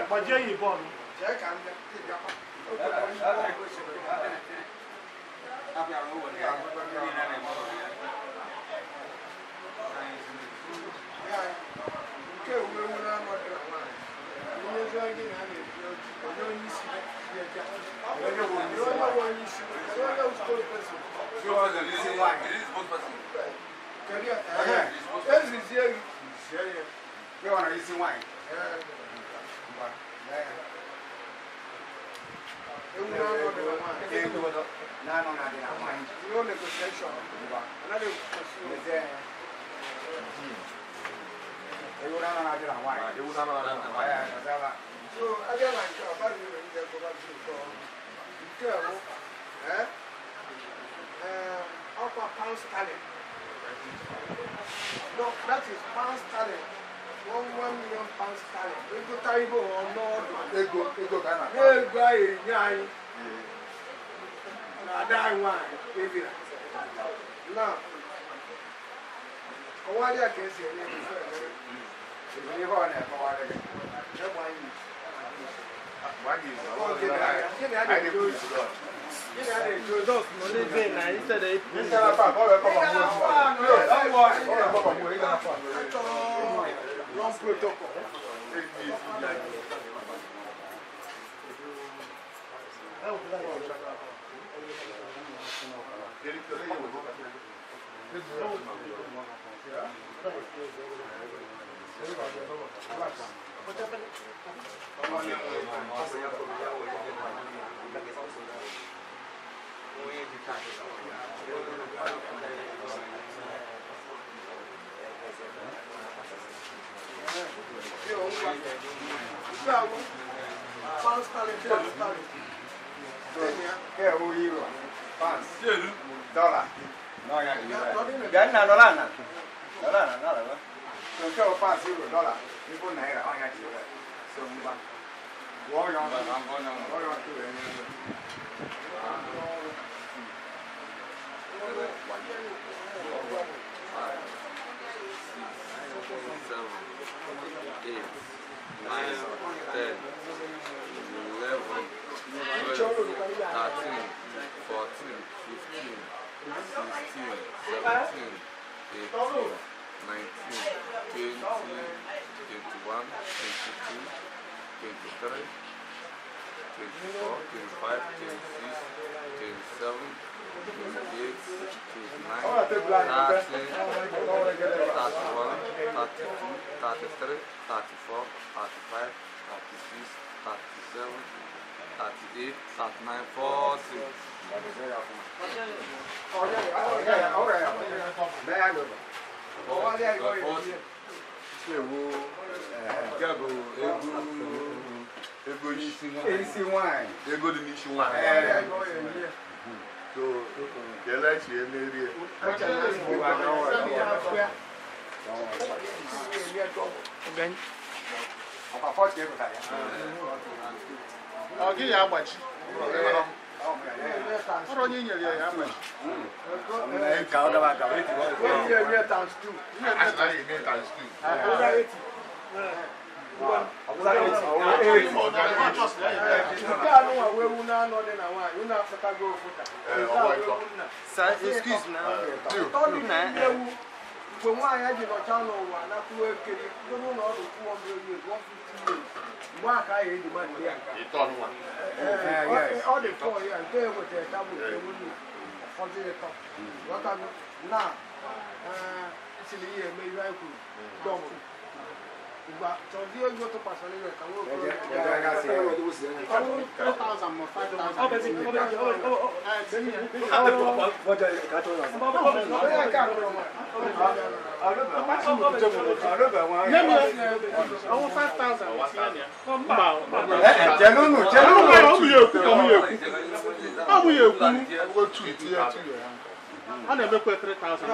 Gbajie yi bọọlụ. Jee ka m bịa. Ị bịakwa. Nke ewu na-anọ dị na nwaanyị. Onye ezi onye na na-ebi oji, onye onye isi ya bịa. Onye bụ onye isi, onye bụ spokesperson. Kedu ya? Ezizie gị. Zie ya. Gị ọ nọ n'isi nwaanyị. Ngwa, lee ya. Ewu na-anọ dị na nwaanyị. Ewu na-anọ na dị na nwaanyị. No negotiation. Ngwa, Anaghị ekwusi. lezie ya. Ewu na-anọ na dị na nwaanyị. Ewu na-anọ na dị na nwaanyị. Eh, ọzọba. So, abịa na nke a, ọ bara uru ndị gọvanọ nke ọrụ. Nke a bụ, ọkwa pound sterling. No, that is pound sterling. 1 million pound sterling. Ego ta ibo ọnọdụ. Ego, ego ka a na-akpọ. Ego anyị enye anyị na ada anyị nwaanyị ebira. Now, kọwarịa ka esi enye ego ife emere. Ezi ihe ọ na-ekọwarị gị. Egbe anyị Gbaa gị izu. Gịnị a na-eje ozi? Gịnị a na-eje ozi? Ị gara park, ọ ga-ekọba nwa ozi. Ọ ga-ekọba nwa, ị gara park. Achọrọ long protocol. Pound sterling, pound sterling. Nke ewu euro, pounds, dollar. N'ọnya dị ire. Bịa nna dọla na. Dọla na, dọla na. So nke bụ pounds, euro, dollar, ibu naira, ọnya dị ire. So ngwa. Gụọ ya ọnụ. Gụọ ya ọnụ wee nye ego. 7, 8, 9, 10, 11, 12, 13, 14, 15, 16, 17, 18, 19, 20, 21, 22, 23, 24, 25, 26, 27, 28, 29, 30, 31, 32, 33, 34, 35, 36, 37, 38, 39, 40. Nke bụ ego isi nwaanyị. Isi nwaanyị. Ego dị n'isi nwaanyị. So, kelechi emerie. Ọkwa 40 epụtara ya. Ọ gị ya agbaji. Ọrụ onye nyere ya ya agbaji. Ka ọ gaba agaba. Twenty a year times two. Asị na eme times two. Over 80. Nke a nụnwa wee ewu na-anọ dị na nwaanyị, unu akpatago okwuta. Excuse me. Ọ dị n'ime ewu mgbe nwaanyị ji nọcha n'ụwa nakwuo ekiri ndị n'ụlọ ọdụ 200 years, 150 years. Mgbe a ka a ga-eji ma ndị ya nka. Ọ dị fọ ya nke e nwetara tabụ nke ewu nne ụfọdụ ịtọ. Ghọtago? Na siri ihe eme ihe anyị kwuru dọmụ. Chọzie ego tụkwasịrị ya ka nwoke 3,000 ma 5,000. A na-emekwa 3,000.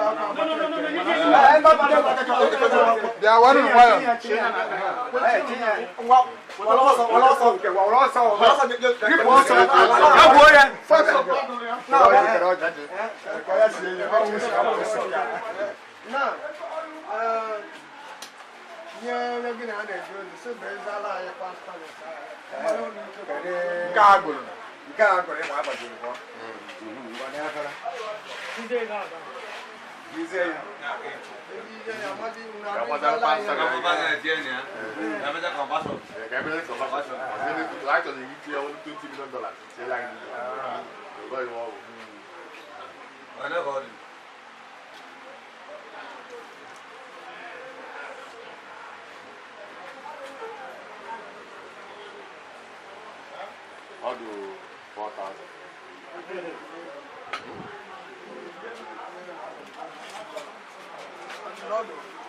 I'll do 4,000.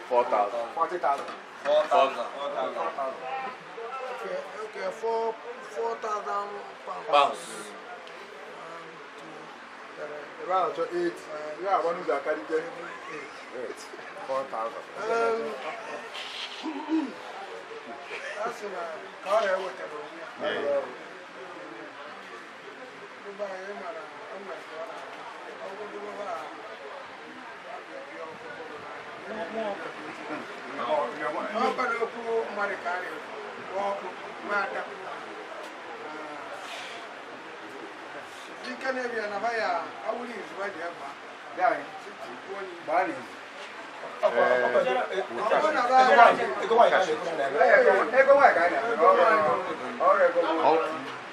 4,000. 40,000. 4,000. Okay, 4,000 pounds. 1, 2, 3. Around 8. You are one who's a carry 8. 4,000. That's in a car. Yeah.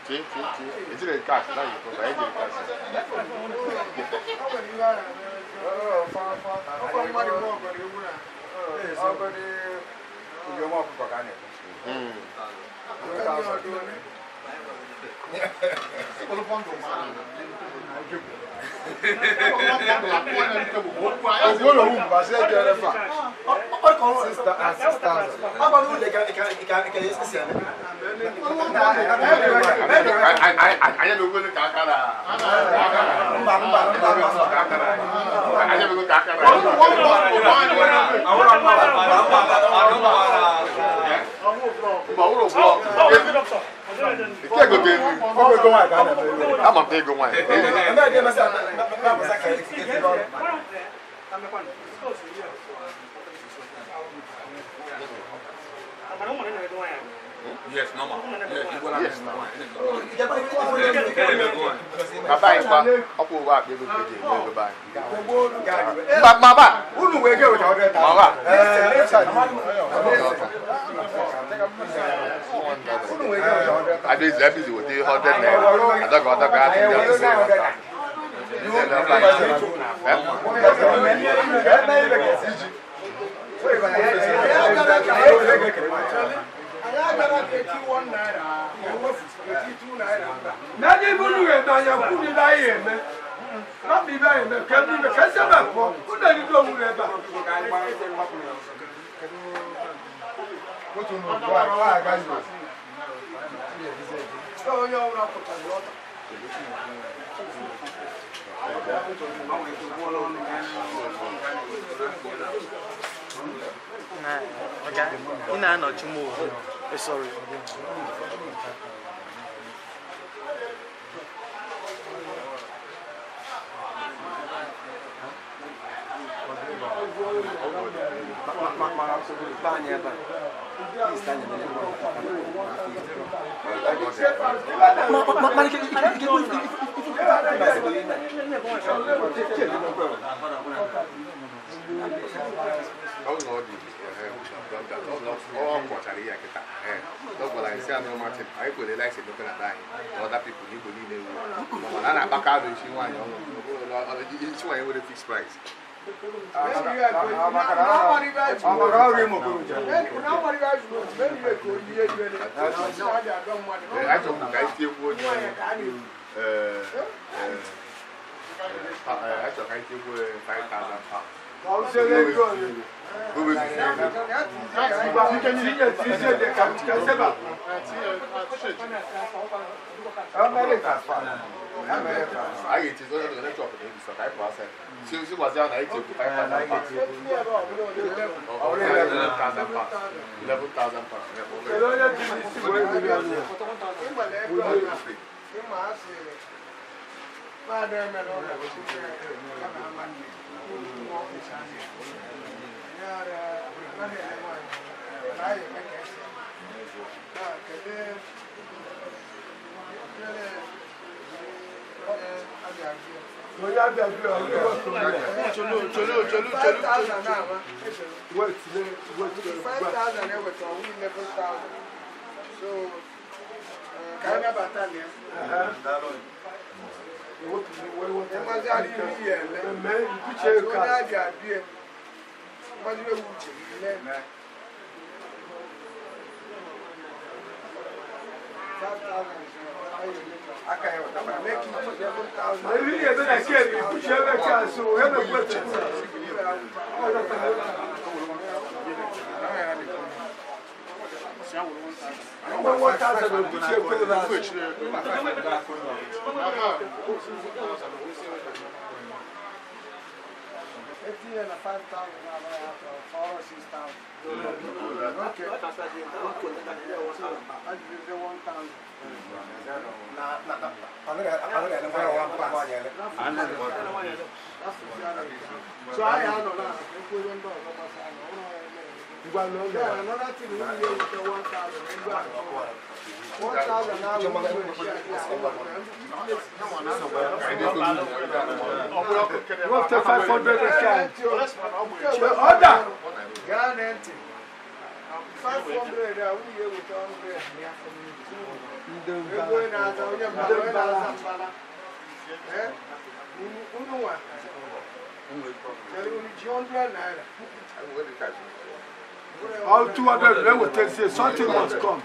Is it a cash? Now you go buy the cash. Yes, normal. Yes, normal. Sorry. Other people fixed price. All 200, they will tell you something must come.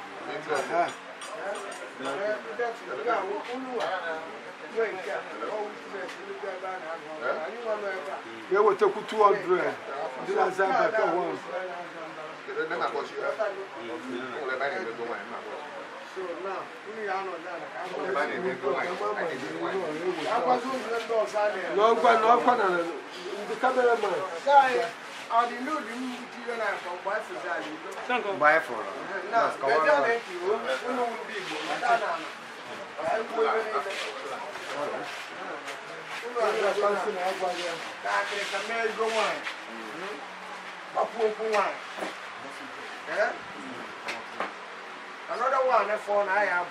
They will take 200. The cameraman. Another one for I have.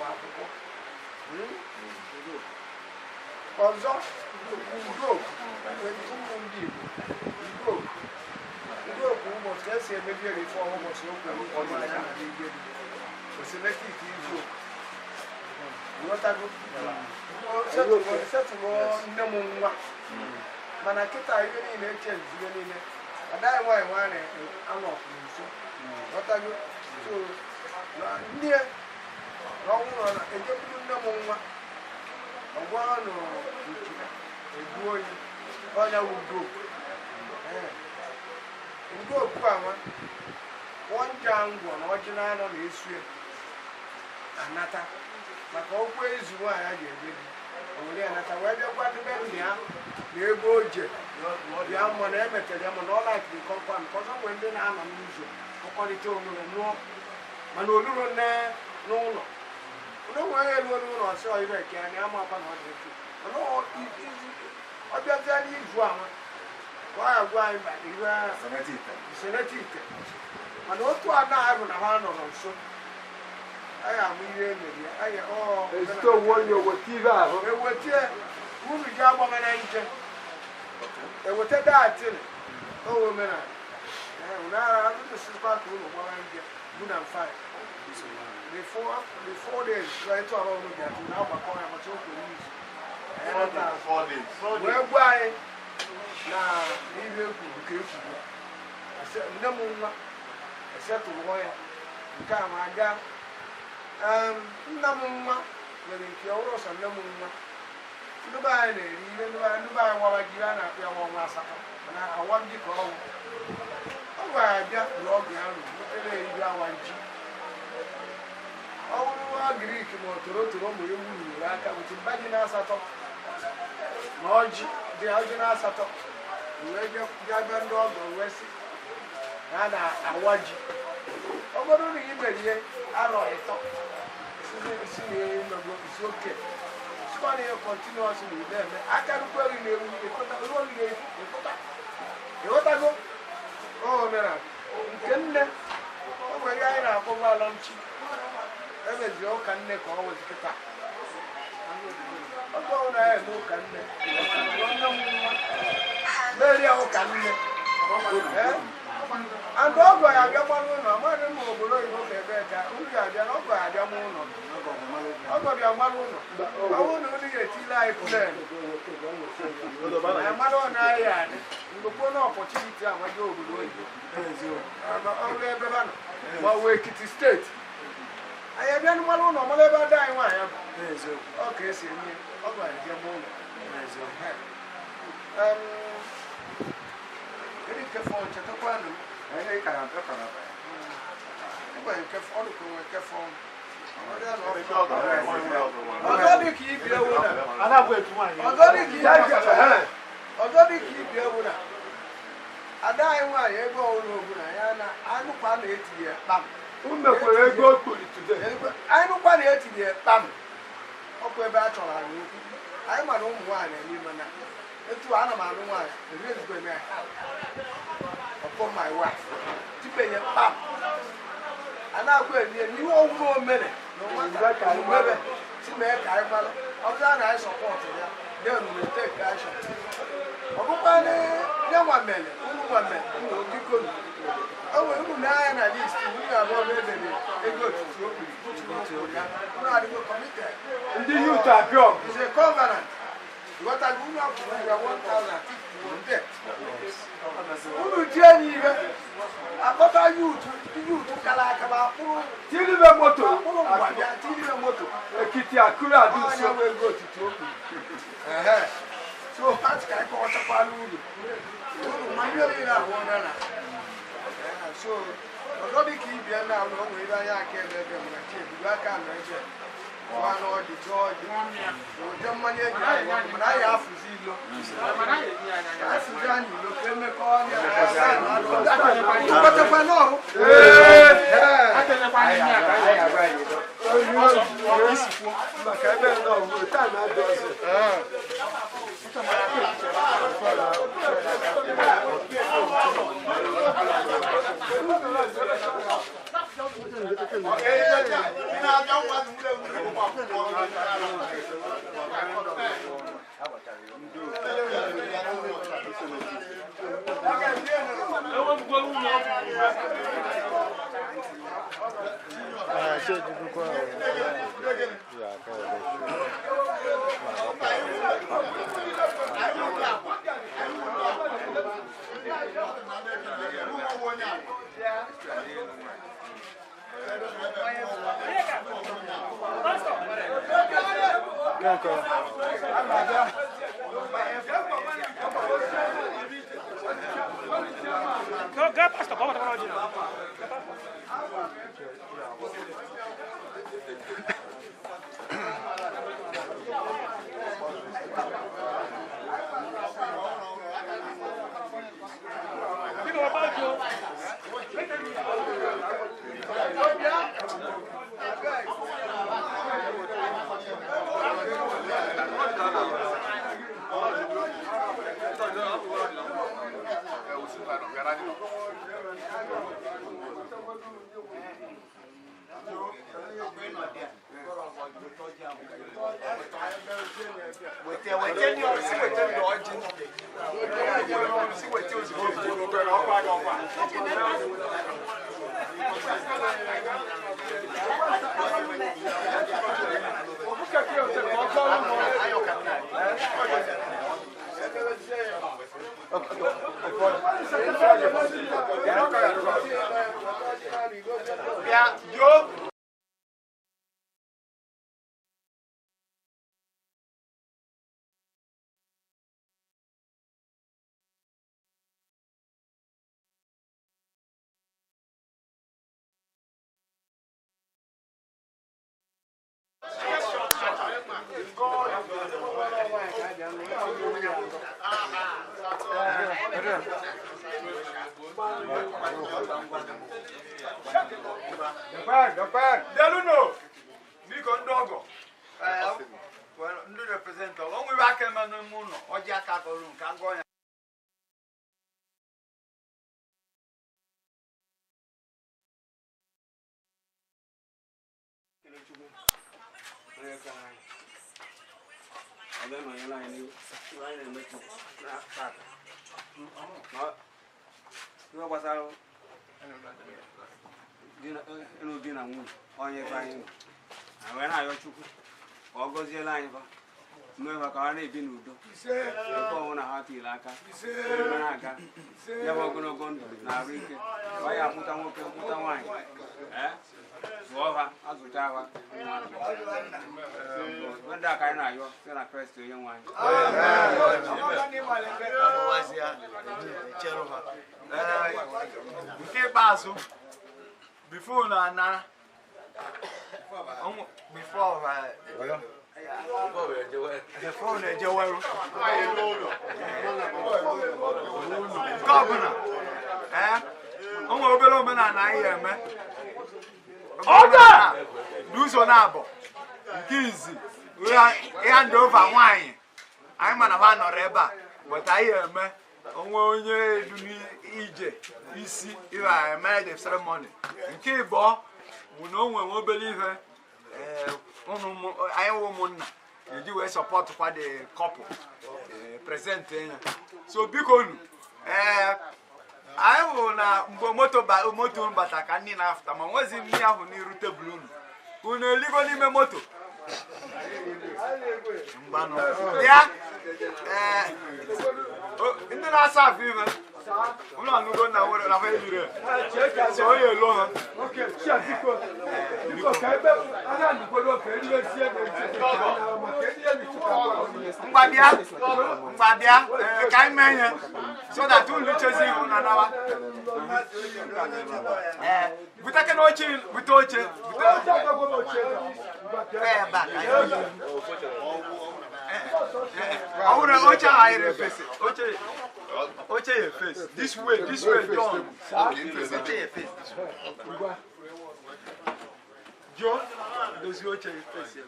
Na ihe ekwuru ka ekwuru. Nne m nwa esetụrụ ya nke a ma gaa. Nna m nwa nwere nke ọhụrụ ọsọ nne m nwa. Ndị be anyị na-eri ihe ndị be anyị wara ji a na-akpọ ya ọnwa asatọ mana awa ji ka ọnwụ. Ọ gwara abịa bụrụ ọgụ ya ruru ebe eriri awa ji. Ọ bụrụ nwa Grik ma ọ toro toro ma ewu ruru aka bụchi mba ji na asatọ na ọjị dị ọjị na asatọ wee bịa ndị ọgọ wee sị na a na-awa ji. Ọ bụrụ na ị mere ihe arọ ịtọ si na emego isi oke sikwa na ihe kọntinuọs na ide eme aka rukwa gị na-ewu ruo gị na-efu ịkụta ịghọtago omenala nke nne o nwere ihe anyị na-akpọ alọmchi emezi ụka nne ka ọ wezi kịta oge ọbụla ya eme ụka nne nne m nwa meri ya ụka nne and ọgọ ya abịa gbalụ ụlọ amaghị m obodo oyibo ka ebe ka unu ga-abịa na ọgọ ya abịa m ụlọ ọgọ bịa gbalụ ụlọ ọ bụrụ na unu ga-etile anyị plen mmadụ ọ na-ahịa adị mgbe kwuo na ọpọchuniti amaghị obodo oyibo ọrụ ebe ha nọ ma ọ wụ Ekiti steeti anyị abịa n'mmalụ ụlọ mara ebe ada anyị nwaanyị bụ ọ ka esi eme ọgọ ya abịa m ụlọ. Kedu nke fọ chetakwanụ ọzọ dị ka ibi ewu na ada anyị nwaanyị ego ọhụrụ ọbụla ya na anụkwa na-etinye kpam anụkwa na-etinye kpam ọkụ ebe a chọrọ anyị okwu anyị mara ụmụ nwaanyị eme mana etu ana m anụ nwaanyị erezigbo eme upon my wife tipenye kpam a na-agwa elie n'ihe ọhụrụ omere na nwata omebe si mee ka anyị mara ọ bụrụ na anyị sọpọtụ ya then we take action. Ọ bụkwa nye nwa mere unu nwa mere unu biko o nwere unu na-anya na list unu abụọ bụ edere ego otiti o kwuru ya unu adịgo committed. Ndị youth abịa ọgụ. It's a covenant. Ịghọtago unu akwụrụ ya 1,000 unu ji enyi ihe akpọta yuutu ndị yuutu kara aka ma akpụrụ tiribe moto akpụrụ ngwa bịa tiribe moto Ekiti Akure adị nso ọnya bụ ego otiti o kwuru. So ha ka anyị kọwachakwala uru uru ma ihe niile ahụ na so ọzọ dị ka ibia na ụlọ onwe ebe anya aka ebe ebe mana chi ebido aka nọ ebe nwa n'ọdị ọdị ụdị mmanya eji anyị mana anyị afụzi ilo afụzi anyị ilo ka emekọ ọnya tụkọtakwa n'ọrụ. Maka ebe nọ taa na-adị ọzọ. Bịa yo. Deluno, biko ndị ọgọ ndị representọ o nwere aka eme n'ime ụlọ ọjị aka gọrọ nke agọ ya. Ịlụ di na nwunye onye be anyị nọ wee na-ayọ Chukwu ka ọ gọziela anyị fa mee fa ka ha na-ebi n'udo ebe ọbụla ha tiri aka na-aga ya bụ ogologo ndụ na arụ ike ọ ya amụta nwoke mụta nwaanyị zụọ ha azụcha ha ndị a ka anyị na-ayọ site na Kraịst onye nwe anyị. Nke ikpeazụ before na na before before na ejeweru nke ọbụla o nwere obere omenala anyị eme n'ụzọ na-abụ nke izi hand over nwaanyị anyị mana ha nọrọ ebe a but anyị eme onwe onye edu n'ije isi ihe eme the ceremony. Nke ịbụọ bụ na o nwere obere ihe anyị wụ ụmụnna eji wee support kwa the couple present ya. So biko nu anyị hụrụ na mgbe moto bata ka nni na-afụta ma nwezi nni ahụ n'iru tebụl unu unu eligo n'ime moto mgbanụ ya ndị na-asa afọ ife unu anụgo na nwere na yiri so onye elo ha. Ngwa bịa ka anyị mee ihe so that unu chezi ihu na nawa. Bute kene oche, bute oche, oche ahụ face oche your face this way John. Oche your face this way. John, does your oche your face?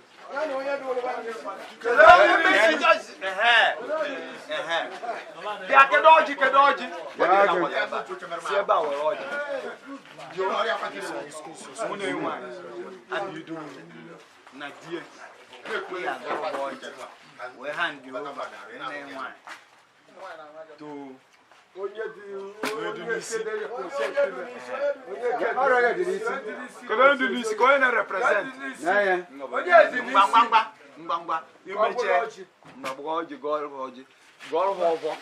Bịa kedu ọjị kedu ọjị si ebe a were ọjị. Nwunye nwaanyị adịghị na die wee hand over nne nwaanyị to onye dị n'isi kedu onye dị n'isi ka onye na-represent ngwa ngwa ngwa imeche mgbe ọjị gọọrọ ọjị gọọrọ ha ọgwọ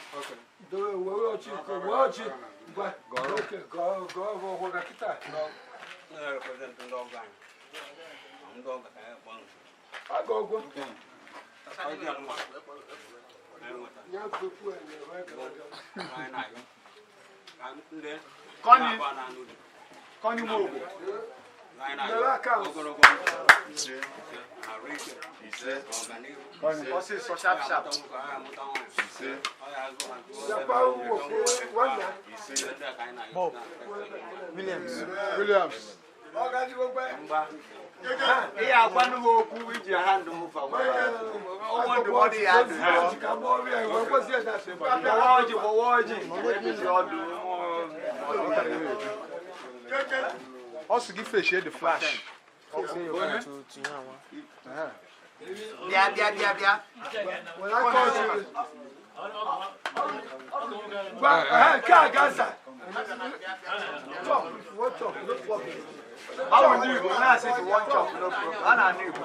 Kọ́ni wo ògbò. Ọsịsọ sharp sharp. Bob Williams. Ihe agwanụghị okwu iji ha ndụ mụfa. Ọnwụ ndụmọdụ ya adụ. Gbawa ọjị gbawa ọjị. Ọdụ. Also give fish the flash. Bịa bịa bịa bịa. Ọ bụ ndị Igbo na-asị one chop no problem. A na-anụ Igbo.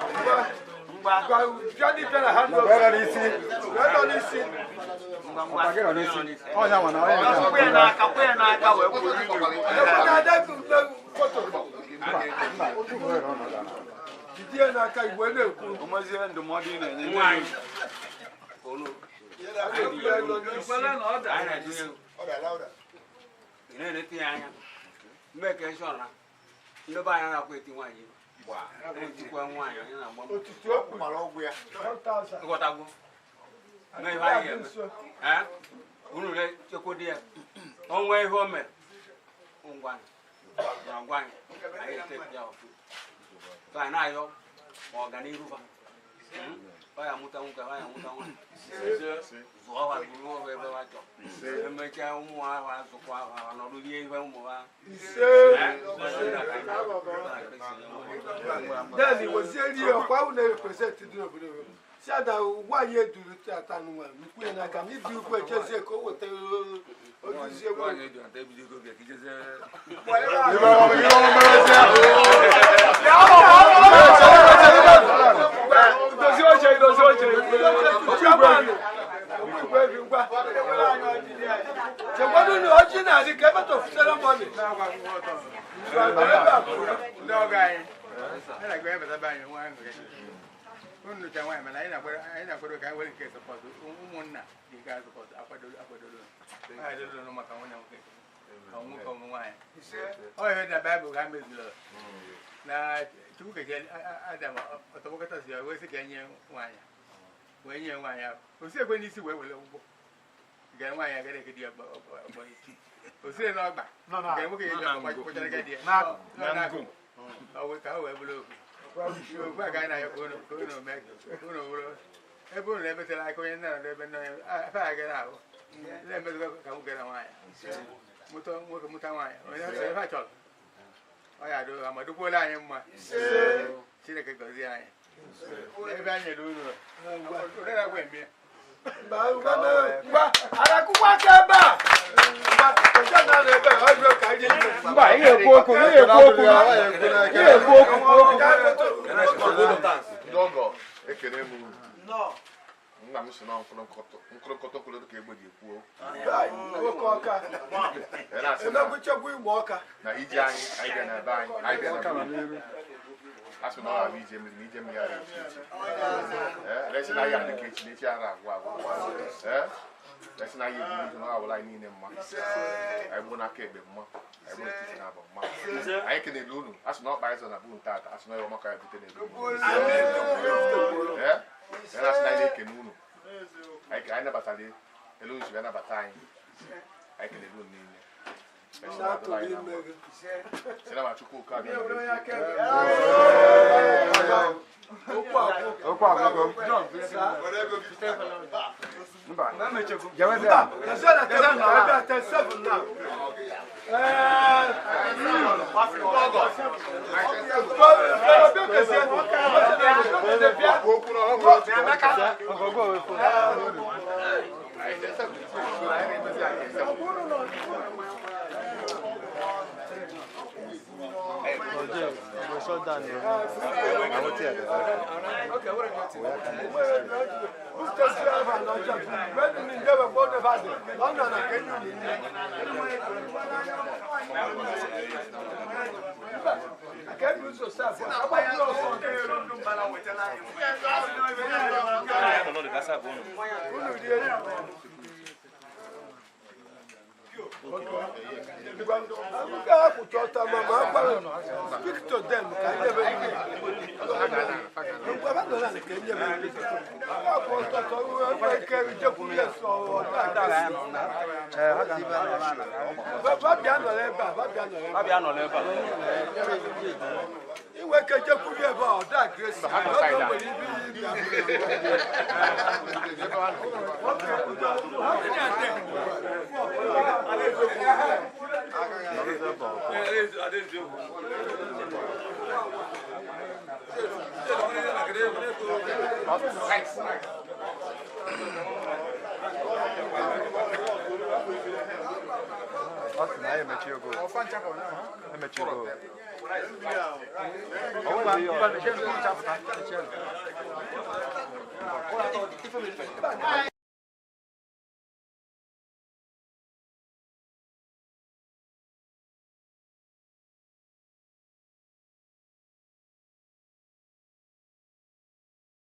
Speak to them. Emechigo. Emechigo.